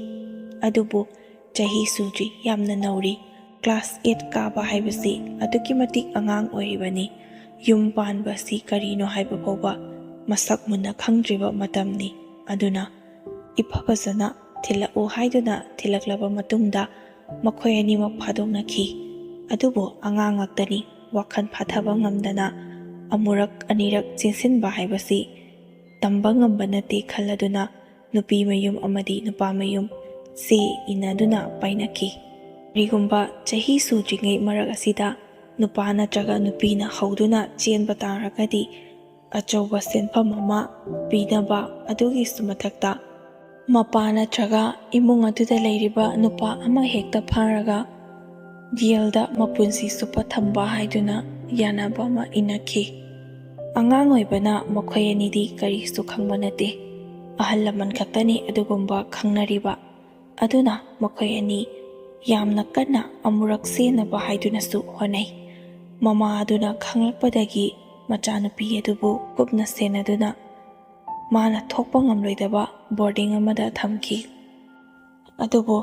ꯑꯗꯨꯕꯨ ꯆꯍꯤ ꯁꯨꯗ꯭ꯔꯤ, ꯌꯥꯝꯅ ꯅꯧꯔꯤ꯫ ꯀ꯭ꯂꯥꯁ ꯑꯦꯠ ꯀꯥꯕ ꯍꯥꯏꯕꯁꯤ ꯑꯗꯨꯛꯀꯤ ꯃꯇꯤꯛ ꯑꯉꯥꯡ ꯑꯣꯏꯔꯤꯕꯅꯤ꯫ ꯌꯨꯝ ꯄꯥꯟꯕ ꯑꯁꯤ ꯀꯔꯤꯅꯣ ꯍꯥꯏꯕ ꯐꯥꯎꯕ ꯃꯁꯛ ꯃꯨꯟꯅ ꯈꯪꯗ꯭ꯔꯤꯕ ꯃꯇꯝꯅꯤ꯫ ꯑꯗꯨꯅ ꯏꯐ ꯐꯖꯅ ꯊꯤꯜꯂꯛꯎ ꯍꯥꯏꯗꯨꯅ ꯊꯤꯜꯂꯛꯂꯕ ꯃꯇꯨꯡꯗ, ꯃꯈꯣꯏ ꯑꯅꯤꯃꯛ ꯐꯥꯗꯣꯛꯅꯈꯤ꯫ ꯑꯗꯨꯕꯨ ꯑꯉꯥꯡ ꯉꯥꯛꯇꯅꯤ, ꯋꯥꯈꯜ ꯐꯥꯊꯕ ꯉꯝꯗꯅ ꯑꯃꯨꯔꯛ ꯑꯅꯤꯔꯛ ꯆꯦꯟꯁꯤꯟꯕ ꯍꯥꯏꯕꯁꯤ ꯇꯝꯕ ꯉꯝꯕ ꯅꯠꯇꯦ ꯈꯜꯂꯗꯨꯅ, ꯅꯨꯄꯤ ꯃꯌꯨꯝ ꯑꯃꯗꯤ ꯅꯨꯄꯥ ꯃꯌꯨꯝ ꯆꯦ ꯏꯟꯅꯗꯨꯅ ꯄꯥꯏꯅꯈꯤ꯫ ꯀꯔꯤꯒꯨꯝꯕ ꯆꯍꯤ ꯁꯨꯗ꯭ꯔꯤꯉꯩ ꯃꯔꯛ ꯑꯁꯤꯗ ꯅꯨꯄꯥ ꯅꯠꯇ꯭ꯔꯒ ꯅꯨꯄꯤꯅ ꯍꯧꯗꯨꯅ ꯆꯦꯟꯕ ꯇꯥꯔꯒꯗꯤ, ꯑꯆꯧꯕ ꯁꯦꯟꯐꯝ ꯑꯃ ꯄꯤꯅꯕ ꯑꯗꯨꯒꯤꯁꯨ ꯃꯊꯛꯇ, ꯃꯄꯥ ꯅꯠꯇ꯭ꯔꯒ ꯏꯃꯨꯡ ꯑꯗꯨꯗ ꯂꯩꯔꯤꯕ ꯅꯨꯄꯥ ꯑꯃ ꯍꯦꯛꯇ ꯐꯥꯔꯒ ꯖꯦꯜꯗ ꯃꯄꯨꯟꯁꯤ ꯆꯨꯞꯄ ꯊꯝꯕ ꯍꯥꯏꯗꯨꯅ ꯌꯥꯅꯕ ꯑꯃ ꯏꯅꯈꯤ꯫ ꯑꯉꯥꯡ ꯑꯣꯏꯕꯅ ꯃꯈꯣꯏ ꯑꯅꯤꯗꯤ ꯀꯔꯤꯁꯨ ꯈꯪꯕ ꯅꯠꯇꯦ꯫ ꯑꯍꯜ ꯂꯃꯟ ꯈꯛꯇꯅꯤ ꯑꯗꯨꯒꯨꯝꯕ ꯈꯪꯅꯔꯤꯕ꯫ ꯑꯗꯨꯅ ꯃꯈꯣꯏ ꯑꯅꯤ ꯌꯥꯝꯅ ꯀꯟꯅ ꯑꯃꯨꯔꯛ ꯆꯦꯟꯅꯕ ꯍꯥꯏꯗꯨꯅꯁꯨ ꯍꯣꯠꯅꯩ꯫ ꯃꯃꯥ ꯑꯗꯨꯅ ꯈꯪꯂꯛꯄꯗꯒꯤ ꯃꯆꯥꯅꯨꯄꯤ ꯑꯗꯨꯕꯨ ꯀꯨꯞꯅ ꯁꯦꯟꯅꯗꯨꯅ ꯃꯥꯅ ꯊꯣꯛꯄ ꯉꯝꯂꯣꯏꯗꯕ ꯕꯣꯔꯗꯤꯡ ꯑꯃꯗ ꯊꯝꯈꯤ꯫ ꯑꯗꯨꯕꯨ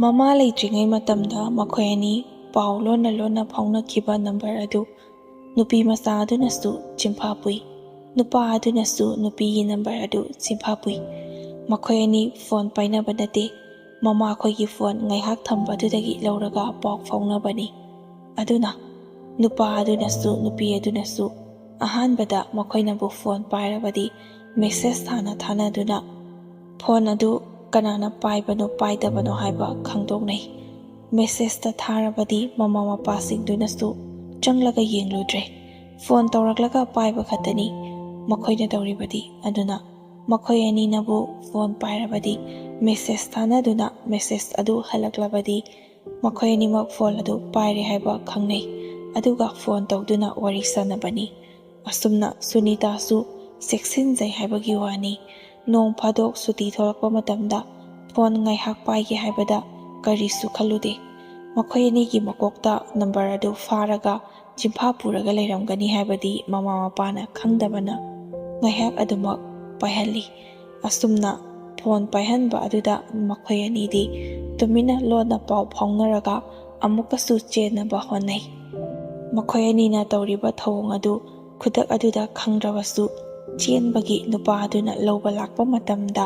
ꯃꯃꯥ ꯂꯩꯇ꯭ꯔꯤꯉꯩ ꯃꯇꯝꯗ ꯃꯈꯣꯏ ꯑꯅꯤ ꯄꯥꯎ ꯂꯣꯟꯅ ꯂꯣꯟꯅ ꯐꯥꯎꯅꯈꯤꯕ ꯅꯝꯕꯔ ꯑꯗꯨ ꯅꯨꯄꯤ ꯃꯆꯥ ꯑꯗꯨꯅꯁꯨ ꯆꯤꯟꯐꯥ ꯄꯨꯏ, ꯅꯨꯄꯥ ꯑꯗꯨꯅꯁꯨ ꯅꯨꯄꯤꯒꯤ ꯅꯝꯕꯔ ꯑꯗꯨ ꯆꯤꯟꯐꯥ ꯄꯨꯏ꯫ ꯃꯈꯣꯏ ꯑꯅꯤ ꯐꯣꯟ ꯄꯥꯏꯅꯕ ꯅꯠꯇꯦ, ꯃꯃꯥꯈꯣꯏꯒꯤ ꯐꯣꯟ ꯉꯥꯏꯍꯥꯛ ꯊꯝꯕ ꯑꯗꯨꯗꯒꯤ ꯂꯧꯔꯒ ꯄꯥꯎ ꯐꯥꯎꯅꯕꯅꯤ꯫ ꯑꯗꯨꯅ ꯅꯨꯄꯥ ꯑꯗꯨꯅꯁꯨ ꯅꯨꯄꯤ ꯑꯗꯨꯅꯁꯨ ꯑꯍꯥꯟꯕꯗ ꯃꯈꯣꯏꯅꯕꯨ ꯐꯣꯟ ꯄꯥꯏꯔꯕꯗꯤ ꯃꯦꯁꯦꯖ ꯊꯥꯅ ꯊꯥꯅꯗꯨꯅ ꯐꯣꯟ ꯑꯗꯨ ꯀꯅꯥꯅ ꯄꯥꯏꯕꯅꯣ ꯄꯥꯏꯗꯕꯅꯣ ꯍꯥꯏꯕ ꯈꯪꯗꯣꯛꯅꯩ꯫ ꯃꯦꯁꯦꯖꯇ ꯊꯥꯔꯕꯗꯤ ꯃꯃꯥ ꯃꯄꯥꯁꯤꯡꯗꯨꯅꯁꯨ ꯆꯪꯂꯒ ꯌꯦꯡꯂꯨꯗ꯭ꯔꯦ꯫ ꯐꯣꯟ ꯇꯧꯔꯛꯂꯒ ꯄꯥꯏꯕ ꯈꯛꯇꯅꯤ ꯃꯈꯣꯏꯅ ꯇꯧꯔꯤꯕꯗꯤ꯫ ꯑꯗꯨꯅ ꯃꯈꯣꯏ ꯑꯅꯤꯅꯕꯨ ꯐꯣꯟ ꯄꯥꯏꯔꯕꯗꯤ ꯃꯦꯁꯦꯖ ꯊꯥꯅꯗꯨꯅ ꯃꯦꯁꯦꯖ ꯑꯗꯨ ꯍꯜꯂꯛꯂꯕꯗꯤ ꯃꯈꯣꯏ ꯑꯅꯤꯃꯛ ꯐꯣꯟ ꯑꯗꯨ ꯄꯥꯏꯔꯦ ꯍꯥꯏꯕ ꯈꯪꯅꯩ꯫ ꯑꯗꯨꯒ ꯐꯣꯟ ꯇꯧꯗꯨꯅ ꯋꯥꯔꯤ ꯁꯥꯟꯅꯕꯅꯤ꯫ ꯑꯁꯨꯝꯅ ꯁꯨꯅꯤꯇꯥꯁꯨ ꯆꯦꯛꯁꯤꯟꯖꯩ ꯍꯥꯏꯕꯒꯤ ꯋꯥꯅꯤ꯫ ꯅꯣꯡ ꯐꯥꯗꯣꯛ ꯁꯨꯇꯤ ꯊꯣꯛꯂꯛꯄ ꯃꯇꯝꯗ ꯐꯣꯟ ꯉꯥꯏꯍꯥꯛ ꯄꯥꯏꯒꯦ ꯍꯥꯏꯕꯗ ꯀꯔꯤꯁꯨ ꯈꯜꯂꯨꯗꯦ꯫ ꯃꯈꯣꯏ ꯑꯅꯤꯒꯤ ꯃꯀꯣꯛꯇ ꯅꯝꯕꯔ ꯑꯗꯨ ꯐꯥꯔꯒ ꯆꯤꯟꯐꯥ ꯄꯨꯔꯒ ꯂꯩꯔꯝꯒꯅꯤ ꯍꯥꯏꯕꯗꯤ ꯃꯃꯥ ꯃꯄꯥꯅ ꯈꯪꯗꯕꯅ ꯉꯥꯏꯍꯥꯛ ꯑꯗꯨꯃꯛ ꯄꯥꯏꯍꯜꯂꯤ꯫ ꯑꯁꯨꯝꯅ ꯐꯣꯟ ꯄꯥꯏꯍꯟꯕ ꯑꯗꯨꯗ ꯃꯈꯣꯏ ꯑꯅꯤꯗꯤ ꯇꯨꯃꯤꯟꯅ ꯂꯣꯟꯅ ꯄꯥꯎ ꯐꯥꯎꯅꯔꯒ ꯑꯃꯨꯛꯀꯁꯨ ꯆꯦꯟꯅꯕ ꯍꯣꯠꯅꯩ꯫ ꯃꯈꯣꯏ ꯑꯅꯤꯅ ꯇꯧꯔꯤꯕ ꯊꯧꯑꯣꯡ ꯑꯗꯨ ꯈꯨꯗꯛ ꯑꯗꯨꯗ ꯈꯪꯗ꯭ꯔꯕꯁꯨ, ꯆꯦꯟꯕꯒꯤ ꯅꯨꯄꯥ ꯑꯗꯨꯅ ꯂꯧꯕ ꯂꯥꯛꯄ ꯃꯇꯝꯗ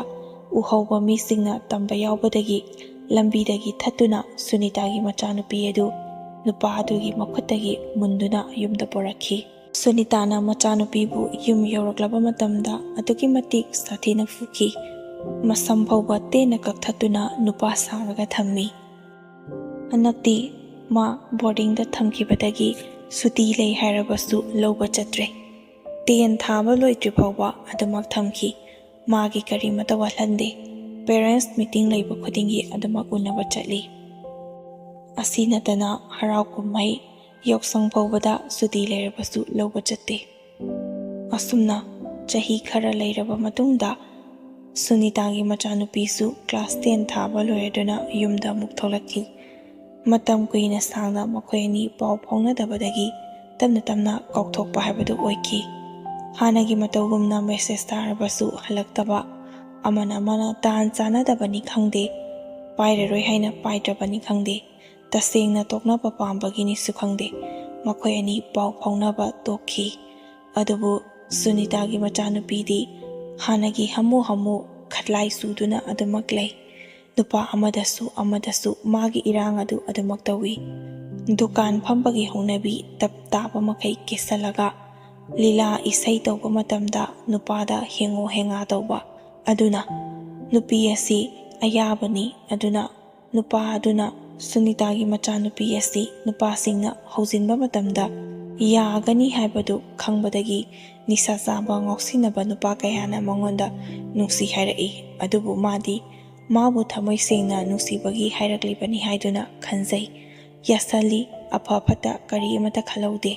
ꯎꯍꯧꯕ ꯃꯤꯁꯤꯡꯅ ꯇꯝꯕ ꯌꯥꯎꯕꯗꯒꯤ ꯂꯝꯕꯤꯗꯒꯤ ꯊꯠꯇꯨꯅ ꯁꯨꯅꯤꯇꯥꯒꯤ ꯃꯆꯥꯅꯨꯄꯤ ꯑꯗꯨ ꯅꯨꯄꯥ ꯑꯗꯨꯒꯤ ꯃꯈꯨꯠꯇꯒꯤ ꯃꯨꯟꯗꯨꯅ ꯌꯨꯝꯗ ꯄꯨꯔꯛꯈꯤ꯫ ꯁꯨꯅꯤꯇꯥꯅ ꯃꯆꯥꯅꯨꯄꯤꯕꯨ ꯌꯨꯝ ꯌꯧꯔꯛꯂꯕ ꯃꯇꯝꯗ ꯑꯗꯨꯛꯀꯤ ꯃꯇꯤꯛ ꯁꯥꯊꯤꯅ ꯐꯨꯈꯤ꯫ ꯃꯁꯝ ꯐꯥꯎꯕ ꯇꯦꯟꯅ ꯀꯛꯊꯠꯇꯨꯅ ꯅꯨꯄꯥ ꯁꯥꯔꯒ ꯊꯝꯃꯤ꯫ ꯍꯟꯗꯛꯇꯤ ꯃꯥ ꯕꯣꯔꯗꯤꯡꯗ ꯊꯝꯈꯤꯕꯗꯒꯤ ꯁꯨꯇꯤ ꯂꯩ ꯍꯥꯏꯔꯕꯁꯨ ꯂꯧꯕ ꯆꯠꯇ꯭ꯔꯦ꯫ ꯇꯦꯟ ꯊꯥꯕ ꯂꯣꯏꯗ꯭ꯔꯤ ꯐꯥꯎꯕ ꯑꯗꯨꯃꯛ ꯊꯝꯈꯤ꯫ ꯃꯥꯒꯤ ꯀꯔꯤꯃꯠꯇ ꯋꯥꯠꯍꯟꯗꯦ꯫ ꯄꯦꯔꯦꯟꯁ ꯃꯤꯇꯤꯡ ꯂꯩꯕ ꯈꯨꯗꯤꯡꯒꯤ ꯑꯗꯨꯃꯛ ꯎꯅꯕ ꯆꯠꯂꯤ꯫ ꯑꯁꯤ ꯅꯠꯇꯅ ꯍꯔꯥꯎ ꯀꯨꯝꯍꯩ, ꯌꯥꯎꯁꯪ ꯐꯥꯎꯕꯗ ꯁꯨꯇꯤ ꯂꯩꯔꯕꯁꯨ ꯂꯧꯕ ꯆꯠꯇꯦ꯫ ꯑꯁꯨꯝꯅ ꯆꯍꯤ ꯈꯔ ꯂꯩꯔꯕ ꯃꯇꯨꯡꯗ ꯁꯨꯅꯤꯇꯥꯒꯤ ꯃꯆꯥꯅꯨꯄꯤꯁꯨ ꯀ꯭ꯂꯥꯁ ꯇꯦꯟ ꯊꯥꯕ ꯂꯣꯏꯔꯗꯨꯅ ꯌꯨꯝꯗ ꯑꯃꯨꯛ ꯊꯣꯛꯂꯛꯈꯤ꯫ ꯃꯇꯝ ꯀꯨꯏꯅ ꯁꯥꯡꯅ ꯃꯈꯣꯏ ꯑꯅꯤ ꯄꯥꯎ ꯐꯥꯎꯅꯗꯕꯗꯒꯤ ꯇꯞꯅ ꯇꯞꯅ ꯀꯥꯎꯊꯣꯛꯄ ꯍꯥꯏꯕꯗꯨ ꯑꯣꯏꯈꯤ꯫ ꯍꯥꯟꯅꯒꯤ ꯃꯇꯧꯒꯨꯝꯅ ꯃꯦꯁꯦꯖ ꯊꯥꯔꯕꯁꯨ ꯍꯜꯂꯛꯇꯕ, ꯑꯃꯅ ꯑꯃꯅ ꯇꯥꯟ ꯆꯥꯅꯗꯕꯅꯤ ꯈꯪꯗꯦ, ꯄꯥꯏꯔꯔꯣꯏ ꯍꯥꯏꯅ ꯄꯥꯏꯗ꯭ꯔꯕꯅꯤ ꯈꯪꯗꯦ, ꯇꯁꯦꯡꯅ ꯇꯣꯛꯅꯕ ꯄꯥꯝꯕꯒꯤꯅꯤꯁꯨ ꯈꯪꯗꯦ, ꯃꯈꯣꯏ ꯑꯅꯤ ꯄꯥꯎ ꯐꯥꯎꯅꯕ ꯇꯣꯛꯈꯤ꯫ ꯑꯗꯨꯕꯨ ꯁꯨꯅꯤꯇꯥꯒꯤ ꯃꯆꯥꯅꯨꯄꯤꯗꯤ ꯍꯥꯟꯅꯒꯤ ꯍꯥꯃꯨ ꯍꯥꯃꯨ ꯈꯠꯂꯥꯏ ꯆꯨꯗꯨꯅ ꯑꯗꯨꯃꯛ ꯂꯩ꯫ ꯅꯨꯄꯥ ꯑꯃꯗꯁꯨ ꯑꯃꯗꯁꯨ ꯃꯥꯒꯤ ꯏꯔꯥꯡ ꯑꯗꯨ ꯑꯗꯨꯃꯛ ꯇꯧꯏ꯫ ꯗꯨꯀꯥꯟ ꯐꯝꯕꯒꯤ ꯍꯧꯅꯕꯤ ꯇꯞ ꯇꯥꯕ ꯃꯈꯩ ꯀꯦꯁꯜꯂꯒ ꯂꯤꯂꯥ ꯏꯁꯩ ꯇꯧꯕ ꯃꯇꯝꯗ ꯅꯨꯄꯥꯗ ꯍꯦꯡꯉꯣ ꯍꯦꯡꯉꯥ ꯇꯧꯕ꯫ ꯑꯗꯨꯅ ꯅꯨꯄꯤ ꯑꯁꯤ ꯑꯌꯥꯕꯅꯤ꯫ ꯑꯗꯨꯅ ꯅꯨꯄꯥ ꯑꯗꯨꯅ ꯁꯨꯅꯤꯇꯥꯒꯤ ꯃꯆꯥꯅꯨꯄꯤ ꯑꯁꯤ ꯅꯨꯄꯥꯁꯤꯡꯅ ꯍꯧꯖꯤꯟꯕ ꯃꯇꯝꯗ ꯌꯥꯒꯅꯤ ꯍꯥꯏꯕꯗꯨ ꯈꯪꯕꯗꯒꯤ ꯅꯤꯁꯥ ꯆꯥꯕ ꯉꯥꯎꯁꯤꯟꯅꯕ ꯅꯨꯄꯥ ꯀꯌꯥꯅ ꯃꯉꯣꯟꯗ ꯅꯨꯡꯁꯤ ꯍꯥꯏꯔꯛꯏ꯫ ꯑꯗꯨꯕꯨ ꯃꯥꯗꯤ ꯃꯥꯕꯨ ꯊꯃꯣꯏ ꯁꯦꯡꯅ ꯅꯨꯡꯁꯤꯕꯒꯤ ꯍꯥꯏꯔꯛꯂꯤꯕꯅꯤ ꯍꯥꯏꯗꯨꯅ ꯈꯟꯖꯩ꯫ ꯌꯥꯁꯜꯂꯤ, ꯑꯐ ꯐꯠꯇ ꯀꯔꯤ ꯑꯃꯠꯇ ꯈꯜꯍꯧꯗꯦ꯫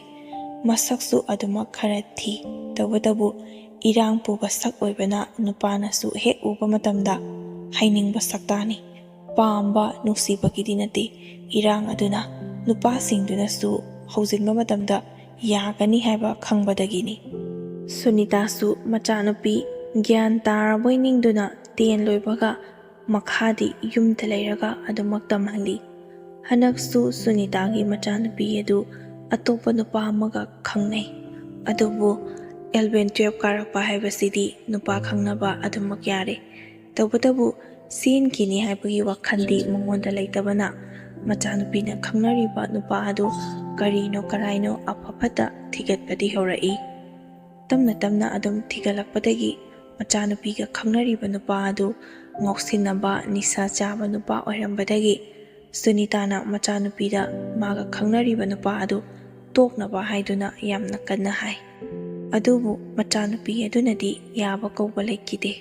ꯃꯁꯛꯁꯨ ꯑꯗꯨꯃꯛ ꯈꯔ ꯊꯤ꯫ ꯇꯧꯕꯇꯕꯨ ꯏꯔꯥꯡ ꯄꯨꯕ ꯁꯛ ꯑꯣꯏꯕꯅ ꯅꯨꯄꯥꯅꯁꯨ ꯍꯦꯛ ꯎꯕ ꯃꯇꯝꯗ ꯍꯩꯅꯤꯡꯕ ꯁꯛꯇꯥꯅꯤ꯫ ꯄꯥꯝꯕ ꯅꯨꯡꯁꯤꯕꯒꯤꯗꯤ ꯅꯠꯇꯦ꯫ ꯏꯔꯥꯡ ꯑꯗꯨꯅ ꯅꯨꯄꯥꯁꯤꯡꯗꯨꯅꯁꯨ ꯍꯧꯖꯤꯟꯕ ꯃꯇꯝꯗ ꯌꯥꯒꯅꯤ ꯍꯥꯏꯕ ꯈꯪꯕꯗꯒꯤꯅꯤ꯫ ꯁꯨꯅꯤꯇꯥꯁꯨ ꯃꯆꯥꯅꯨꯄꯤ ꯒ꯭ꯌꯥꯟ ꯇꯥꯔꯕꯣꯏ ꯅꯤꯡꯗꯨꯅ ꯇꯦꯟ ꯂꯣꯏꯕꯒ ꯃꯈꯥꯗꯤ ꯌꯨꯝꯗ ꯂꯩꯔꯒ ꯑꯗꯨꯃꯛ ꯇꯝꯍꯜꯂꯤ꯫ ꯍꯟꯗꯛꯁꯨ ꯁꯨꯅꯤꯇꯥꯒꯤ ꯃꯆꯥꯅꯨꯄꯤ ꯑꯗꯨ ꯑꯇꯣꯞꯄ ꯅꯨꯄꯥ ꯑꯃꯒ ꯈꯪꯅꯩ꯫ ꯑꯗꯨꯕꯨ ꯑꯦꯂꯚꯦꯟ ꯇꯨꯌꯦꯜꯐ ꯀꯥꯔꯛꯄ ꯍꯥꯏꯕꯁꯤꯗꯤ ꯅꯨꯄꯥ ꯈꯪꯅꯕ ꯑꯗꯨꯃꯛ ꯌꯥꯔꯦ꯫ ꯇꯧꯕꯇꯕꯨ ꯆꯦꯟꯈꯤꯅꯤ ꯍꯥꯏꯕꯒꯤ ꯋꯥꯈꯜꯗꯤ ꯃꯉꯣꯟꯗ ꯂꯩꯇꯕꯅ ꯃꯆꯥꯅꯨꯄꯤꯅ ꯈꯪꯅꯔꯤꯕ ꯅꯨꯄꯥ ꯑꯗꯨ ꯀꯔꯤꯅꯣ ꯀꯔꯥꯏꯅꯣ ꯑꯐ ꯐꯠꯇ ꯊꯤꯒꯠꯄꯗꯤ ꯍꯧꯔꯛꯏ꯫ ꯇꯞꯅ ꯇꯞꯅ ꯑꯗꯨꯝ ꯊꯤꯒꯠꯂꯛꯄꯗꯒꯤ ꯃꯆꯥꯅꯨꯄꯤꯒ ꯈꯪꯅꯔꯤꯕ ꯅꯨꯄꯥ ꯑꯗꯨ ꯉꯥꯎꯁꯤꯟꯅꯕ, ꯅꯤꯁꯥ ꯆꯥꯕ ꯅꯨꯄꯥ ꯑꯣꯏꯔꯝꯕꯗꯒꯤ ꯁꯨꯅꯤꯇꯥꯅ ꯃꯆꯥꯅꯨꯄꯤꯗ ꯃꯥꯒ ꯈꯪꯅꯔꯤꯕ ꯅꯨꯄꯥ ꯑꯗꯨ ꯇꯣꯛꯅꯕ ꯍꯥꯏꯗꯨꯅ ꯌꯥꯝꯅ ꯀꯟꯅ ꯍꯥꯏ꯫ ꯑꯗꯨꯕꯨ ꯃꯆꯥꯅꯨꯄꯤ ꯑꯗꯨꯅꯗꯤ ꯌꯥꯕ ꯀꯧꯕ ꯂꯩꯈꯤꯗꯦ꯫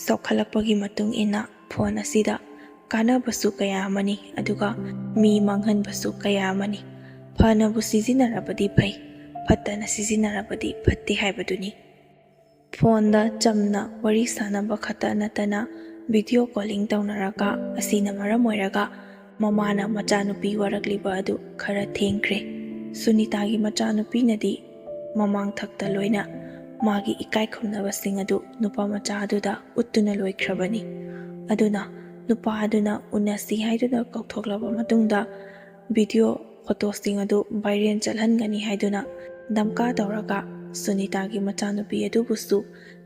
ꯆꯥꯎꯈꯠꯂꯛꯄꯒꯤ ꯃꯇꯨꯡ ꯏꯟꯅ ꯐꯣꯟ ꯑꯁꯤꯗ ꯀꯥꯟꯅꯕꯁꯨ ꯀꯌꯥ ꯑꯃꯅꯤ, ꯑꯗꯨꯒ ꯃꯤ ꯃꯥꯡꯍꯟꯕꯁꯨ ꯀꯌꯥ ꯑꯃꯅꯤ꯫ ꯐꯅꯕꯨ ꯁꯤꯖꯤꯟꯅꯔꯕꯗꯤ ꯐꯩ, ꯐꯠꯇꯅ ꯁꯤꯖꯤꯟꯅꯔꯕꯗꯤ ꯐꯠꯇꯦ ꯍꯥꯏꯕꯗꯨꯅꯤ꯫ ꯐꯣꯟꯗ ꯆꯝꯅ ꯋꯥꯔꯤ ꯁꯥꯟꯅꯕ ꯈꯛꯇ ꯅꯠꯇꯅ ꯚꯤꯗꯤꯑꯣ ꯀꯣꯂꯤꯡ ꯇꯧꯅꯔꯒ ꯑꯁꯤꯅ ꯃꯔꯝ ꯑꯣꯏꯔꯒ ꯃꯃꯥꯅ ꯃꯆꯥꯅꯨꯄꯤ ꯋꯥꯔꯛꯂꯤꯕ ꯑꯗꯨ ꯈꯔ ꯊꯦꯡꯈ꯭ꯔꯦ꯫ ꯁꯨꯅꯤꯇꯥꯒꯤ ꯃꯆꯥꯅꯨꯄꯤꯅꯗꯤ ꯃꯃꯥꯡ ꯊꯛꯇ ꯂꯣꯏꯅ ꯃꯥꯒꯤ ꯏꯀꯥꯏ ꯈꯨꯝꯅꯕꯁꯤꯡ ꯑꯗꯨ ꯅꯨꯄꯥ ꯃꯆꯥ ꯑꯗꯨꯗ ꯎꯠꯇꯨꯅ ꯂꯣꯏꯈ꯭ꯔꯕꯅꯤ꯫ ꯑꯗꯨꯅ ꯅꯨꯄꯥ ꯑꯗꯨꯅ ꯎꯅꯁꯤ ꯍꯥꯏꯗꯨꯅ ꯀꯧꯊꯣꯛꯂꯕ ꯃꯇꯨꯡꯗ ꯚꯤꯗꯤꯑꯣ ꯐꯣꯇꯣꯁꯤꯡ ꯑꯗꯨ ꯚꯥꯏꯔꯦꯜ ꯆꯠꯍꯟꯒꯅꯤ ꯍꯥꯏꯗꯨꯅ ꯗꯝꯀꯥ ꯇꯧꯔꯒ ꯁꯨꯅꯤꯇꯥꯒꯤ ꯃꯆꯥꯅꯨꯄꯤ ꯑꯗꯨꯕꯨꯁꯨ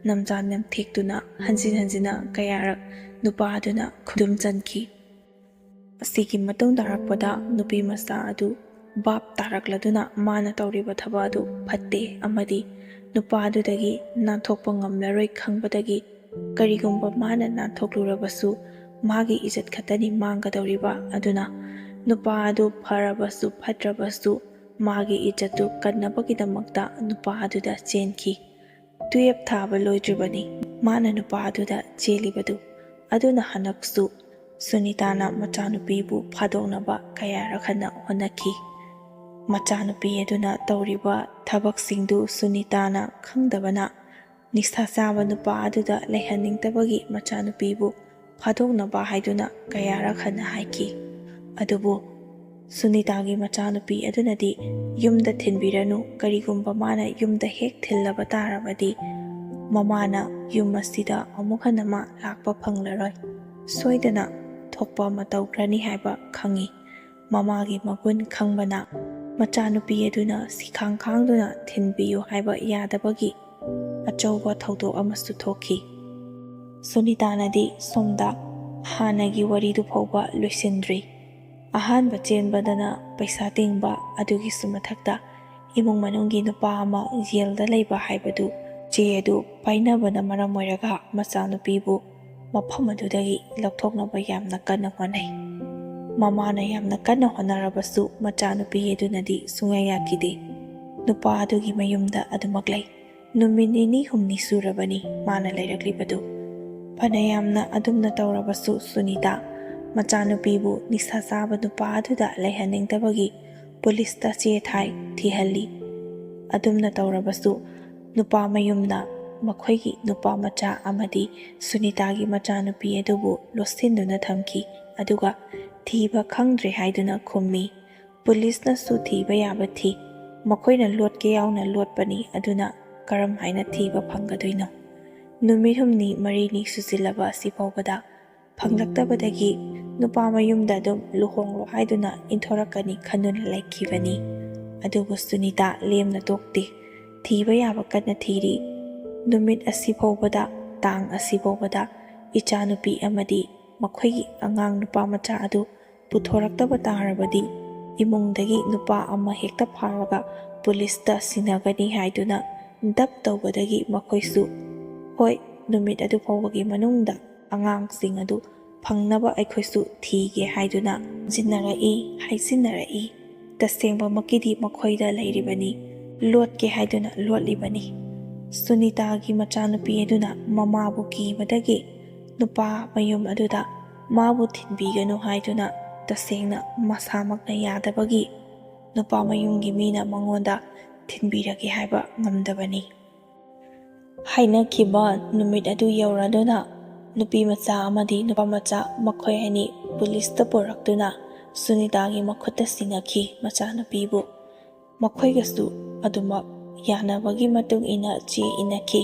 ꯅꯝꯖꯥꯟ ꯅꯝꯊꯦꯛꯇꯨꯅ ꯍꯟꯖꯤꯟ ꯍꯟꯖꯤꯟꯅ ꯀꯌꯥꯔꯛ ꯅꯨꯄꯥ ꯑꯗꯨꯅ ꯈꯨꯗꯨꯝ ꯆꯟꯈꯤ꯫ ꯑꯁꯤꯒꯤ ꯃꯇꯨꯡ ꯇꯥꯔꯛꯄꯗ ꯅꯨꯄꯤ ꯃꯆꯥ ꯑꯗꯨ ꯚꯥꯞ ꯇꯥꯔꯛꯂꯗꯨꯅ ꯃꯥꯅ ꯇꯧꯔꯤꯕ ꯊꯕꯛ ꯑꯗꯨ ꯐꯠꯇꯦ ꯑꯃꯗꯤ ꯅꯨꯄꯥ ꯑꯗꯨꯗꯒꯤ ꯅꯥꯟꯊꯣꯛꯄ ꯉꯝꯂꯔꯣꯏ ꯈꯪꯕꯗꯒꯤ, ꯀꯔꯤꯒꯨꯝꯕ ꯃꯥꯅ ꯅꯥꯟꯊꯣꯛꯂꯨꯔꯕꯁꯨ ꯃꯥꯒꯤ ꯏꯖꯠ ꯈꯛꯇꯅꯤ ꯃꯥꯡꯒꯗꯧꯔꯤꯕ꯫ ꯑꯗꯨꯅ ꯅꯨꯄꯥ ꯑꯗꯨ ꯐꯔꯕꯁꯨ ꯐꯠꯇ꯭ꯔꯕꯁꯨ ꯃꯥꯒꯤ ꯏꯖꯠꯇꯨ ꯀꯟꯅꯕꯒꯤꯗꯃꯛꯇ ꯅꯨꯄꯥ ꯑꯗꯨꯗ ꯆꯦꯟꯈꯤ꯫ ꯇꯨꯌꯦꯞ ꯊꯥꯕ ꯂꯣꯏꯗ꯭ꯔꯤꯕꯅꯤ ꯃꯥꯅ ꯅꯨꯄꯥ ꯑꯗꯨꯗ ꯆꯦꯜꯂꯤꯕꯗꯨ꯫ ꯑꯗꯨꯅ ꯍꯟꯗꯛꯁꯨ ꯁꯨꯅꯤꯇꯥꯅ ꯃꯆꯥꯅꯨꯄꯤꯕꯨ ꯐꯥꯗꯣꯛꯅꯕ ꯀꯌꯥꯔꯛ ꯍꯟꯅ ꯍꯣꯠꯅꯈꯤ꯫ ꯃꯆꯥꯅꯨꯄꯤ ꯑꯗꯨꯅ ꯇꯧꯔꯤꯕ ꯊꯕꯛꯁꯤꯡꯗꯨ ꯁꯨꯅꯤꯇꯥꯅ ꯈꯪꯗꯕꯅ, ꯅꯤꯁꯥ ꯆꯥꯕ ꯅꯨꯄꯥ ꯑꯗꯨꯗ ꯂꯩꯍꯟꯅꯤꯡꯗꯕꯒꯤ ꯃꯆꯥꯅꯨꯄꯤꯕꯨ ꯐꯥꯗꯣꯛꯅꯕ ꯍꯥꯏꯗꯨꯅ ꯀꯌꯥꯔꯛ ꯍꯟꯅ ꯍꯥꯏꯈꯤ꯫ ꯑꯗꯨꯕꯨ ꯁꯨꯅꯤꯇꯥꯒꯤ ꯃꯆꯥꯅꯨꯄꯤ ꯑꯗꯨꯅꯗꯤ ꯌꯨꯝꯗ ꯊꯤꯟꯕꯤꯔꯅꯨ, ꯀꯔꯤꯒꯨꯝꯕ ꯃꯥꯅ ꯌꯨꯝꯗ ꯍꯦꯛ ꯊꯤꯜꯂꯕ ꯇꯥꯔꯕꯗꯤ ꯃꯃꯥꯅ ꯌꯨꯝ ꯑꯁꯤꯗ ꯑꯃꯨꯛ ꯍꯟꯅ ꯃꯥ ꯂꯥꯛꯄ ꯐꯪꯂꯔꯣꯏ, ꯁꯣꯏꯗꯅ ꯊꯣꯛꯄ ꯑꯃ ꯇꯧꯈ꯭ꯔꯅꯤ ꯍꯥꯏꯕ ꯈꯪꯏ꯫ ꯃꯃꯥꯒꯤ ꯃꯒꯨꯟ ꯈꯪꯕꯅ ꯃꯆꯥꯅꯨꯄꯤ ꯑꯗꯨꯅ ꯁꯤꯈꯥꯡ ꯈꯥꯡꯗꯨꯅ ꯊꯤꯟꯕꯤꯌꯨ ꯍꯥꯏꯕ ꯌꯥꯗꯕꯒꯤ ꯑꯆꯧꯕ ꯊꯧꯗꯣꯛ ꯑꯃꯁꯨ ꯊꯣꯛꯈꯤ꯫ ꯁꯨꯅꯤꯇꯥꯅꯗꯤ ꯁꯣꯝꯗ ꯍꯥꯟꯅꯒꯤ ꯋꯥꯔꯤꯗꯨ ꯐꯥꯎꯕ ꯂꯣꯏꯁꯤꯟꯗ꯭ꯔꯤ꯫ ꯑꯍꯥꯟꯕ ꯆꯦꯟꯕꯗꯅ ꯄꯩꯁꯥ ꯇꯤꯡꯕ, ꯑꯗꯨꯒꯤꯁꯨ ꯃꯊꯛꯇ ꯏꯃꯨꯡ ꯃꯅꯨꯡꯒꯤ ꯅꯨꯄꯥ ꯑꯃ ꯖꯦꯜꯗ ꯂꯩꯕ ꯍꯥꯏꯕꯗꯨ, ꯆꯦ ꯑꯗꯨ ꯄꯥꯏꯅꯕꯅ ꯃꯔꯝ ꯑꯣꯏꯔꯒ ꯃꯆꯥꯅꯨꯄꯤꯕꯨ ꯃꯐꯝ ꯑꯗꯨꯗꯒꯤ ꯂꯧꯊꯣꯛꯅꯕ ꯌꯥꯝꯅ ꯀꯟꯅ ꯍꯣꯠꯅꯩ꯫ ꯃꯃꯥꯅ ꯌꯥꯝꯅ ꯀꯟꯅ ꯍꯣꯠꯅꯔꯕꯁꯨ ꯃꯆꯥꯅꯨꯄꯤ ꯑꯗꯨꯅꯗꯤ ꯁꯨꯡꯌꯥ ꯌꯥꯈꯤꯗꯦ꯫ ꯅꯨꯄꯥ ꯑꯗꯨꯒꯤ ꯃꯌꯨꯝꯗ ꯑꯗꯨꯃꯛ ꯂꯩ꯫ ꯅꯨꯃꯤꯠ ꯅꯤꯅꯤ ꯍꯨꯝꯅꯤ ꯁꯨꯔꯕꯅꯤ ꯃꯥꯅ ꯂꯩꯔꯛꯂꯤꯕꯗꯨ꯫ ꯐꯅ ꯌꯥꯝꯅ ꯑꯗꯨꯝꯅ ꯇꯧꯔꯕꯁꯨ ꯁꯨꯅꯤꯇꯥ ꯃꯆꯥꯅꯨꯄꯤꯕꯨ ꯅꯤꯁꯥ ꯆꯥꯕ ꯅꯨꯄꯥ ꯑꯗꯨꯗ ꯂꯩꯍꯟꯅꯤꯡꯗꯕꯒꯤ ꯄꯨꯂꯤꯁꯇ ꯆꯦ ꯊꯥꯏ, ꯊꯤꯍꯜꯂꯤ꯫ ꯑꯗꯨꯝꯅ ꯇꯧꯔꯕꯁꯨ ꯅꯨꯄꯥ ꯃꯌꯨꯝꯅ ꯃꯈꯣꯏꯒꯤ ꯅꯨꯄꯥ ꯃꯆꯥ ꯑꯃꯗꯤ ꯁꯨꯅꯤꯇꯥꯒꯤ ꯃꯆꯥꯅꯨꯄꯤ ꯑꯗꯨꯕꯨ ꯂꯣꯠꯁꯤꯟꯗꯨꯅ ꯊꯝꯈꯤ, ꯑꯗꯨꯒ ꯊꯤꯕ ꯈꯪꯗ꯭ꯔꯦ ꯍꯥꯏꯗꯨꯅ ꯈꯨꯝꯃꯤ꯫ ꯄꯨꯂꯤꯁꯅꯁꯨ ꯊꯤꯕ ꯌꯥꯕ ꯊꯤ, ꯃꯈꯣꯏꯅ ꯂꯣꯠꯀꯦ ꯌꯥꯎꯅ ꯂꯣꯠꯄꯅꯤ, ꯑꯗꯨꯅ ꯀꯔꯝ ꯍꯥꯏꯅ ꯊꯤꯕ ꯐꯪꯒꯗꯣꯏꯅꯣ? ꯅꯨꯃꯤꯠ ꯍꯨꯝꯅꯤ ꯃꯔꯤꯅꯤ ꯁꯨꯖꯤꯜꯂꯕ ꯑꯁꯤ ꯐꯥꯎꯕꯗ ꯐꯪꯂꯛꯇꯕꯗꯒꯤ ꯅꯨꯄꯥ ꯃꯌꯨꯝꯗ ꯑꯗꯨꯝ ꯂꯨꯍꯣꯡꯂꯣ ꯍꯥꯏꯗꯨꯅ ꯏꯟꯊꯣꯔꯛꯀꯅꯤ ꯈꯟꯗꯨꯅ ꯂꯩꯈꯤꯕꯅꯤ꯫ ꯑꯗꯨꯕꯨ ꯁꯨꯅꯤꯇꯥ ꯂꯦꯝꯅ ꯇꯣꯛꯇꯦ꯫ ꯊꯤꯕ ꯌꯥꯕ ꯀꯟꯅ ꯊꯤꯔꯤ꯫ ꯅꯨꯃꯤꯠ ꯑꯁꯤ ꯐꯥꯎꯕꯗ, ꯇꯥꯡ ꯑꯁꯤ ꯐꯥꯎꯕꯗ ꯏꯆꯥꯅꯨꯄꯤ ꯑꯃꯗꯤ ꯃꯈꯣꯏꯒꯤ ꯑꯉꯥꯡ ꯅꯨꯄꯥ ꯃꯆꯥ ꯑꯗꯨ ꯄꯨꯊꯣꯔꯛꯇꯕ ꯇꯥꯔꯕꯗꯤ ꯏꯃꯨꯡꯗꯒꯤ ꯅꯨꯄꯥ ꯑꯃ ꯍꯦꯛꯇ ꯐꯥꯔꯒ ꯄꯨꯂꯤꯁꯇ ꯁꯤꯟꯅꯒꯅꯤ ꯍꯥꯏꯗꯨꯅ ꯗꯞ ꯇꯧꯕꯗꯒꯤ ꯃꯈꯣꯏꯁꯨ, "ꯍꯣꯏ, ꯅꯨꯃꯤꯠ ꯑꯗꯨ ꯐꯥꯎꯕꯒꯤ ꯃꯅꯨꯡꯗ ꯑꯉꯥꯡꯁꯤꯡ ꯑꯗꯨ ꯐꯪꯅꯕ ꯑꯩꯈꯣꯏꯁꯨ ꯊꯤꯒꯦ" ꯍꯥꯏꯗꯨꯅ ꯁꯤꯟꯅꯔꯛꯏ, ꯍꯥꯏꯖꯤꯟꯅꯔꯛꯏ꯫ ꯇꯁꯦꯡꯕꯃꯛꯀꯤꯗꯤ ꯃꯈꯣꯏꯗ ꯂꯩꯔꯤꯕꯅꯤ, ꯂꯣꯠꯀꯦ ꯍꯥꯏꯗꯨꯅ ꯂꯣꯠꯂꯤꯕꯅꯤ꯫ ꯁꯨꯅꯤꯇꯥꯒꯤ ꯃꯆꯥꯅꯨꯄꯤ ꯑꯗꯨꯅ ꯃꯃꯥꯕꯨ ꯀꯤꯕꯗꯒꯤ ꯅꯨꯄꯥ ꯃꯌꯨꯝ ꯑꯗꯨꯗ ꯃꯥꯕꯨ ꯊꯤꯟꯕꯤꯒꯅꯨ ꯍꯥꯏꯗꯨꯅ ꯇꯁꯦꯡꯅ ꯃꯁꯥꯃꯛꯅ ꯌꯥꯗꯕꯒꯤ ꯅꯨꯄꯥ ꯃꯌꯨꯝꯒꯤ ꯃꯤꯅ ꯃꯉꯣꯟꯗ ꯊꯤꯟꯕꯤꯔꯒꯦ ꯍꯥꯏꯕ ꯉꯝꯗꯕꯅꯤ꯫ ꯍꯥꯏꯅꯈꯤꯕ ꯅꯨꯃꯤꯠ ꯑꯗꯨ ꯌꯧꯔꯗꯨꯅ ꯅꯨꯄꯤ ꯃꯆꯥ ꯑꯃꯗꯤ ꯅꯨꯄꯥ ꯃꯆꯥ ꯃꯈꯣꯏ ꯑꯅꯤ ꯄꯨꯂꯤꯁꯇ ꯄꯨꯔꯛꯇꯨꯅ ꯁꯨꯅꯤꯇꯥꯒꯤ ꯃꯈꯨꯠꯇ ꯁꯤꯟꯅꯈꯤ꯫ ꯃꯆꯥꯅꯨꯄꯤꯕꯨ ꯃꯈꯣꯏꯒꯁꯨ ꯑꯗꯨꯃꯛ ꯌꯥꯅꯕꯒꯤ ꯃꯇꯨꯡ ꯏꯟꯅ ꯆꯦ ꯏꯅꯈꯤ꯫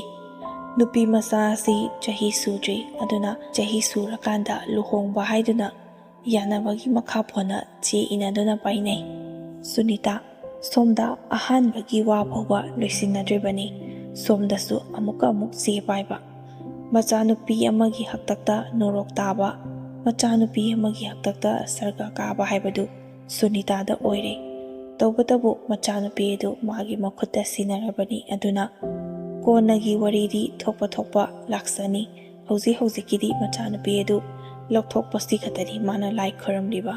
ꯅꯨꯄꯤ ꯃꯆꯥ ꯑꯁꯤ ꯆꯍꯤ ꯁꯨꯗ꯭ꯔꯤ, ꯑꯗꯨꯅ ꯆꯍꯤ ꯁꯨꯔꯀꯥꯟꯗ ꯂꯨꯍꯣꯡꯕ ꯍꯥꯏꯗꯨꯅ ꯌꯥꯅꯕꯒꯤ ꯃꯈꯥ ꯄꯣꯟꯅ ꯆꯦ ꯏꯅꯗꯨꯅ ꯄꯥꯏꯅꯩ꯫ ꯁꯨꯅꯤꯇꯥ, ꯁꯣꯝꯗ ꯑꯍꯥꯟꯕꯒꯤ ꯋꯥ ꯐꯥꯎꯕ ꯂꯣꯏꯁꯤꯟꯅꯗ꯭ꯔꯤꯕꯅꯤ, ꯁꯣꯝꯗꯁꯨ ꯑꯃꯨꯛꯀ ꯑꯃꯨꯛ ꯆꯦ ꯄꯥꯏꯕ꯫ ꯃꯆꯥꯅꯨꯄꯤ ꯑꯃꯒꯤ ꯍꯥꯛꯇꯛꯇ ꯅꯣꯔꯣꯛ ꯇꯥꯕ, ꯃꯆꯥꯅꯨꯄꯤ ꯑꯃꯒꯤ ꯍꯥꯛꯇꯛꯇ ꯁꯔꯒ ꯀꯥꯕ ꯍꯥꯏꯕꯗꯨ ꯁꯨꯅꯤꯇꯥꯗ ꯑꯣꯏꯔꯦ꯫ ꯇꯧꯕꯇꯕꯨ ꯃꯆꯥꯅꯨꯄꯤ ꯑꯗꯨ ꯃꯥꯒꯤ ꯃꯈꯨꯠꯇ ꯁꯤꯟꯅꯔꯕꯅꯤ, ꯑꯗꯨꯅ ꯀꯣꯟꯅꯒꯤ ꯋꯥꯔꯤꯗꯤ ꯊꯣꯛꯄ ꯊꯣꯛꯄ ꯂꯥꯛꯆꯅꯤ꯫ ꯍꯧꯖꯤꯛ ꯍꯧꯖꯤꯛꯀꯤꯗꯤ ꯃꯆꯥꯅꯨꯄꯤ ꯑꯗꯨ ꯂꯧꯊꯣꯛꯄꯁꯤ ꯈꯛꯇꯅꯤ ꯃꯥꯅ ꯂꯥꯏ ꯈꯣꯏꯔꯝꯂꯤꯕ꯫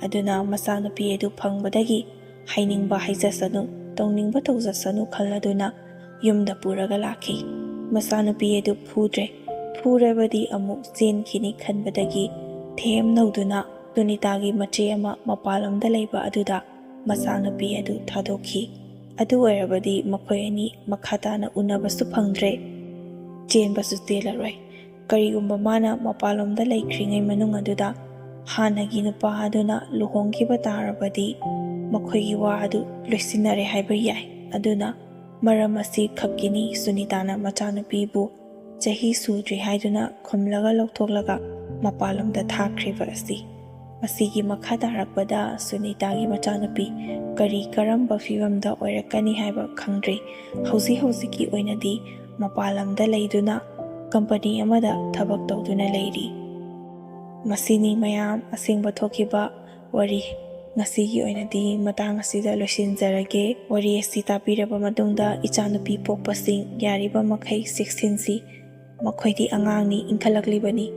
ꯑꯗꯨꯅ ꯃꯆꯥꯅꯨꯄꯤ ꯑꯗꯨ ꯐꯪꯕꯗꯒꯤ ꯍꯥꯏꯅꯤꯡꯕ ꯍꯥꯏꯖꯁꯅꯨ, ꯇꯧꯅꯤꯡꯕ ꯇꯧꯖꯁꯅꯨ ꯈꯜꯂꯗꯨꯅ ꯌꯨꯝꯗ ꯄꯨꯔꯒ ꯂꯥꯛꯈꯤ꯫ ꯃꯆꯥꯅꯨꯄꯤ ꯑꯗꯨ ꯐꯨꯗ꯭ꯔꯦ, ꯐꯨꯔꯕꯗꯤ ꯑꯃꯨꯛ ꯆꯦꯟꯈꯤꯅꯤ ꯈꯟꯕꯗꯒꯤ ꯊꯦꯝꯅꯧꯗꯨꯅ ꯁꯨꯅꯤꯇꯥꯒꯤ ꯃꯆꯦ ꯑꯃ ꯃꯄꯥꯟꯂꯣꯝꯗ ꯂꯩꯕ ꯑꯗꯨꯗ ꯃꯆꯥꯅꯨꯄꯤ ꯑꯗꯨ ꯊꯥꯗꯣꯛꯈꯤ꯫ ꯑꯗꯨ ꯑꯣꯏꯔꯕꯗꯤ ꯃꯈꯣꯏ ꯑꯅꯤ ꯃꯈꯥ ꯇꯥꯅ ꯎꯅꯕꯁꯨ ꯐꯪꯗ꯭ꯔꯦ, ꯆꯦꯟꯕꯁꯨ ꯆꯦꯜꯂꯔꯣꯏ꯫ ꯀꯔꯤꯒꯨꯝꯕ ꯃꯥꯅ ꯃꯄꯥꯟꯂꯣꯝꯗ ꯂꯩꯈ꯭ꯔꯤꯉꯩ ꯃꯅꯨꯡ ꯑꯗꯨꯗ ꯍꯥꯟꯅꯒꯤ ꯅꯨꯄꯥ ꯑꯗꯨꯅ ꯂꯨꯍꯣꯡꯈꯤꯕ ꯇꯥꯔꯕꯗꯤ ꯃꯈꯣꯏꯒꯤ ꯋꯥ ꯑꯗꯨ ꯂꯣꯏꯁꯤꯟꯅꯔꯦ ꯍꯥꯏꯕ ꯌꯥꯏ꯫ ꯑꯗꯨꯅ ꯃꯔꯝ ꯑꯁꯤ ꯈꯛꯀꯤꯅꯤ ꯁꯨꯅꯤꯇꯥꯅ ꯃꯆꯥꯅꯨꯄꯤꯕꯨ ꯆꯍꯤ ꯁꯨꯗ꯭ꯔꯤ ꯍꯥꯏꯗꯨꯅ ꯈꯨꯝꯂꯒ ꯂꯧꯊꯣꯛꯂꯒ ꯃꯄꯥꯟꯂꯣꯝꯗ ꯊꯥꯈ꯭ꯔꯤꯕ ꯑꯁꯤ꯫ ꯃꯁꯤꯒꯤ ꯃꯈꯥ ꯇꯥꯔꯛꯄꯗ ꯁꯨꯅꯤꯇꯥꯒꯤ ꯃꯆꯥꯅꯨꯄꯤ ꯀꯔꯤ ꯀꯔꯝꯕ ꯐꯤꯕꯝꯗ ꯑꯣꯏꯔꯛꯀꯅꯤ ꯍꯥꯏꯕ ꯈꯪꯗ꯭ꯔꯤ꯫ ꯍꯧꯖꯤꯛ ꯍꯧꯖꯤꯛꯀꯤ ꯑꯣꯏꯅꯗꯤ ꯃꯄꯥꯟ ꯂꯝꯗ ꯂꯩꯗꯨꯅ ꯀꯝꯄꯅꯤ ꯑꯃꯗ ꯊꯕꯛ ꯇꯧꯗꯨꯅ ꯂꯩꯔꯤ꯫ ꯃꯁꯤꯅꯤ ꯃꯌꯥꯝ ꯑꯁꯦꯡꯕ ꯊꯣꯛꯈꯤꯕ ꯋꯥꯔꯤ꯫ ꯉꯁꯤꯒꯤ ꯑꯣꯏꯅꯗꯤ ꯃꯇꯥꯡ ꯑꯁꯤꯗ ꯂꯣꯏꯁꯤꯟꯖꯔꯒꯦ꯫ ꯋꯥꯔꯤ ꯑꯁꯤ ꯇꯥꯕꯤꯔꯕ ꯃꯇꯨꯡꯗ ꯏꯆꯥꯅꯨꯄꯤ ꯄꯣꯛꯄꯁꯤꯡ ꯌꯥꯔꯤꯕ ꯃꯈꯩ ꯆꯦꯛꯁꯤꯟꯁꯤ꯫ ꯃꯈꯣꯏꯗꯤ ꯑꯉꯥꯡꯅꯤ, ꯏꯟꯈꯠꯂꯛꯂꯤꯕꯅꯤ꯫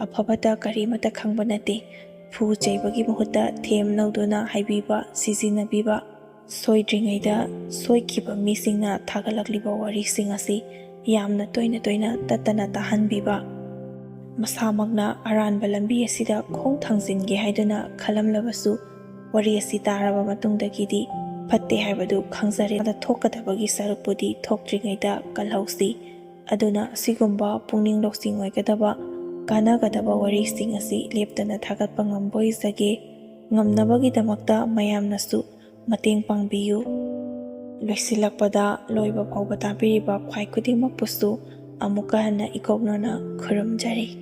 ꯑꯐꯕꯇ ꯀꯔꯤꯃꯠꯇ ꯈꯪꯕ ꯅꯠꯇꯦ꯫ ꯐꯨ ꯆꯩꯕꯒꯤ ꯃꯍꯨꯠꯇ ꯊꯦꯝ ꯂꯧꯗꯨꯅ ꯍꯥꯏꯕꯤꯕ, ꯁꯤꯖꯤꯟꯅꯕꯤꯕ, ꯁꯣꯏꯗ꯭ꯔꯤꯉꯩꯗ ꯁꯣꯏꯈꯤꯕ ꯃꯤꯁꯤꯡꯅ ꯊꯥꯒꯠꯂꯛꯂꯤꯕ ꯋꯥꯔꯤꯁꯤꯡ ꯑꯁꯤ ꯌꯥꯝꯅ ꯇꯣꯏꯅ ꯇꯣꯏꯅ ꯇꯠꯇꯅ ꯇꯥꯍꯟꯕꯤꯕ꯫ ꯃꯁꯥꯃꯛꯅ ꯑꯔꯥꯟꯕ ꯂꯝꯕꯤ ꯑꯁꯤꯗ ꯈꯣꯡ ꯊꯥꯡꯖꯤꯟꯒꯦ ꯍꯥꯏꯗꯨꯅ ꯈꯜꯂꯝꯂꯕꯁꯨ, ꯋꯥꯔꯤ ꯑꯁꯤ ꯇꯥꯔꯕ ꯃꯇꯨꯡꯗꯒꯤꯗꯤ ꯐꯠꯇꯦ ꯍꯥꯏꯕꯗꯨ ꯈꯪꯖꯔꯦ꯫ ꯑꯗ ꯊꯣꯛꯀꯗꯕꯒꯤ ꯁꯔꯨꯛꯄꯨꯗꯤ ꯊꯣꯛꯇ꯭ꯔꯤꯉꯩꯗ ꯀꯜꯍꯧꯁꯤ꯫ ꯑꯗꯨꯅ ꯑꯁꯤꯒꯨꯝꯕ ꯄꯨꯛꯅꯤꯡ ꯂꯧꯁꯤꯡ ꯑꯣꯏꯒꯗꯕ, ꯀꯥꯟꯅꯒꯗꯕ ꯋꯥꯔꯤꯁꯤꯡ ꯑꯁꯤ ꯂꯦꯞꯇꯅ ꯊꯥꯒꯠꯄ ꯉꯝꯕ ꯑꯣꯏꯖꯒꯦ꯫ ꯉꯝꯅꯕꯒꯤꯗꯃꯛꯇ ꯃꯌꯥꯝꯅꯁꯨ ꯃꯇꯦꯡ ꯄꯥꯡꯕꯤꯌꯨ꯫ ꯂꯣꯏꯁꯤꯜꯂꯛꯄꯗ ꯂꯣꯏꯕ ꯐꯥꯎꯕ ꯇꯥꯕꯤꯔꯤꯕ ꯈ꯭ꯋꯥꯏ ꯈꯨꯗꯤꯡꯃꯛꯄꯨꯁꯨ ꯑꯃꯨꯛꯀ ꯍꯟꯅ ꯏꯀꯣꯛꯅꯅ ꯈꯨꯔꯨꯝꯖꯔꯤ꯫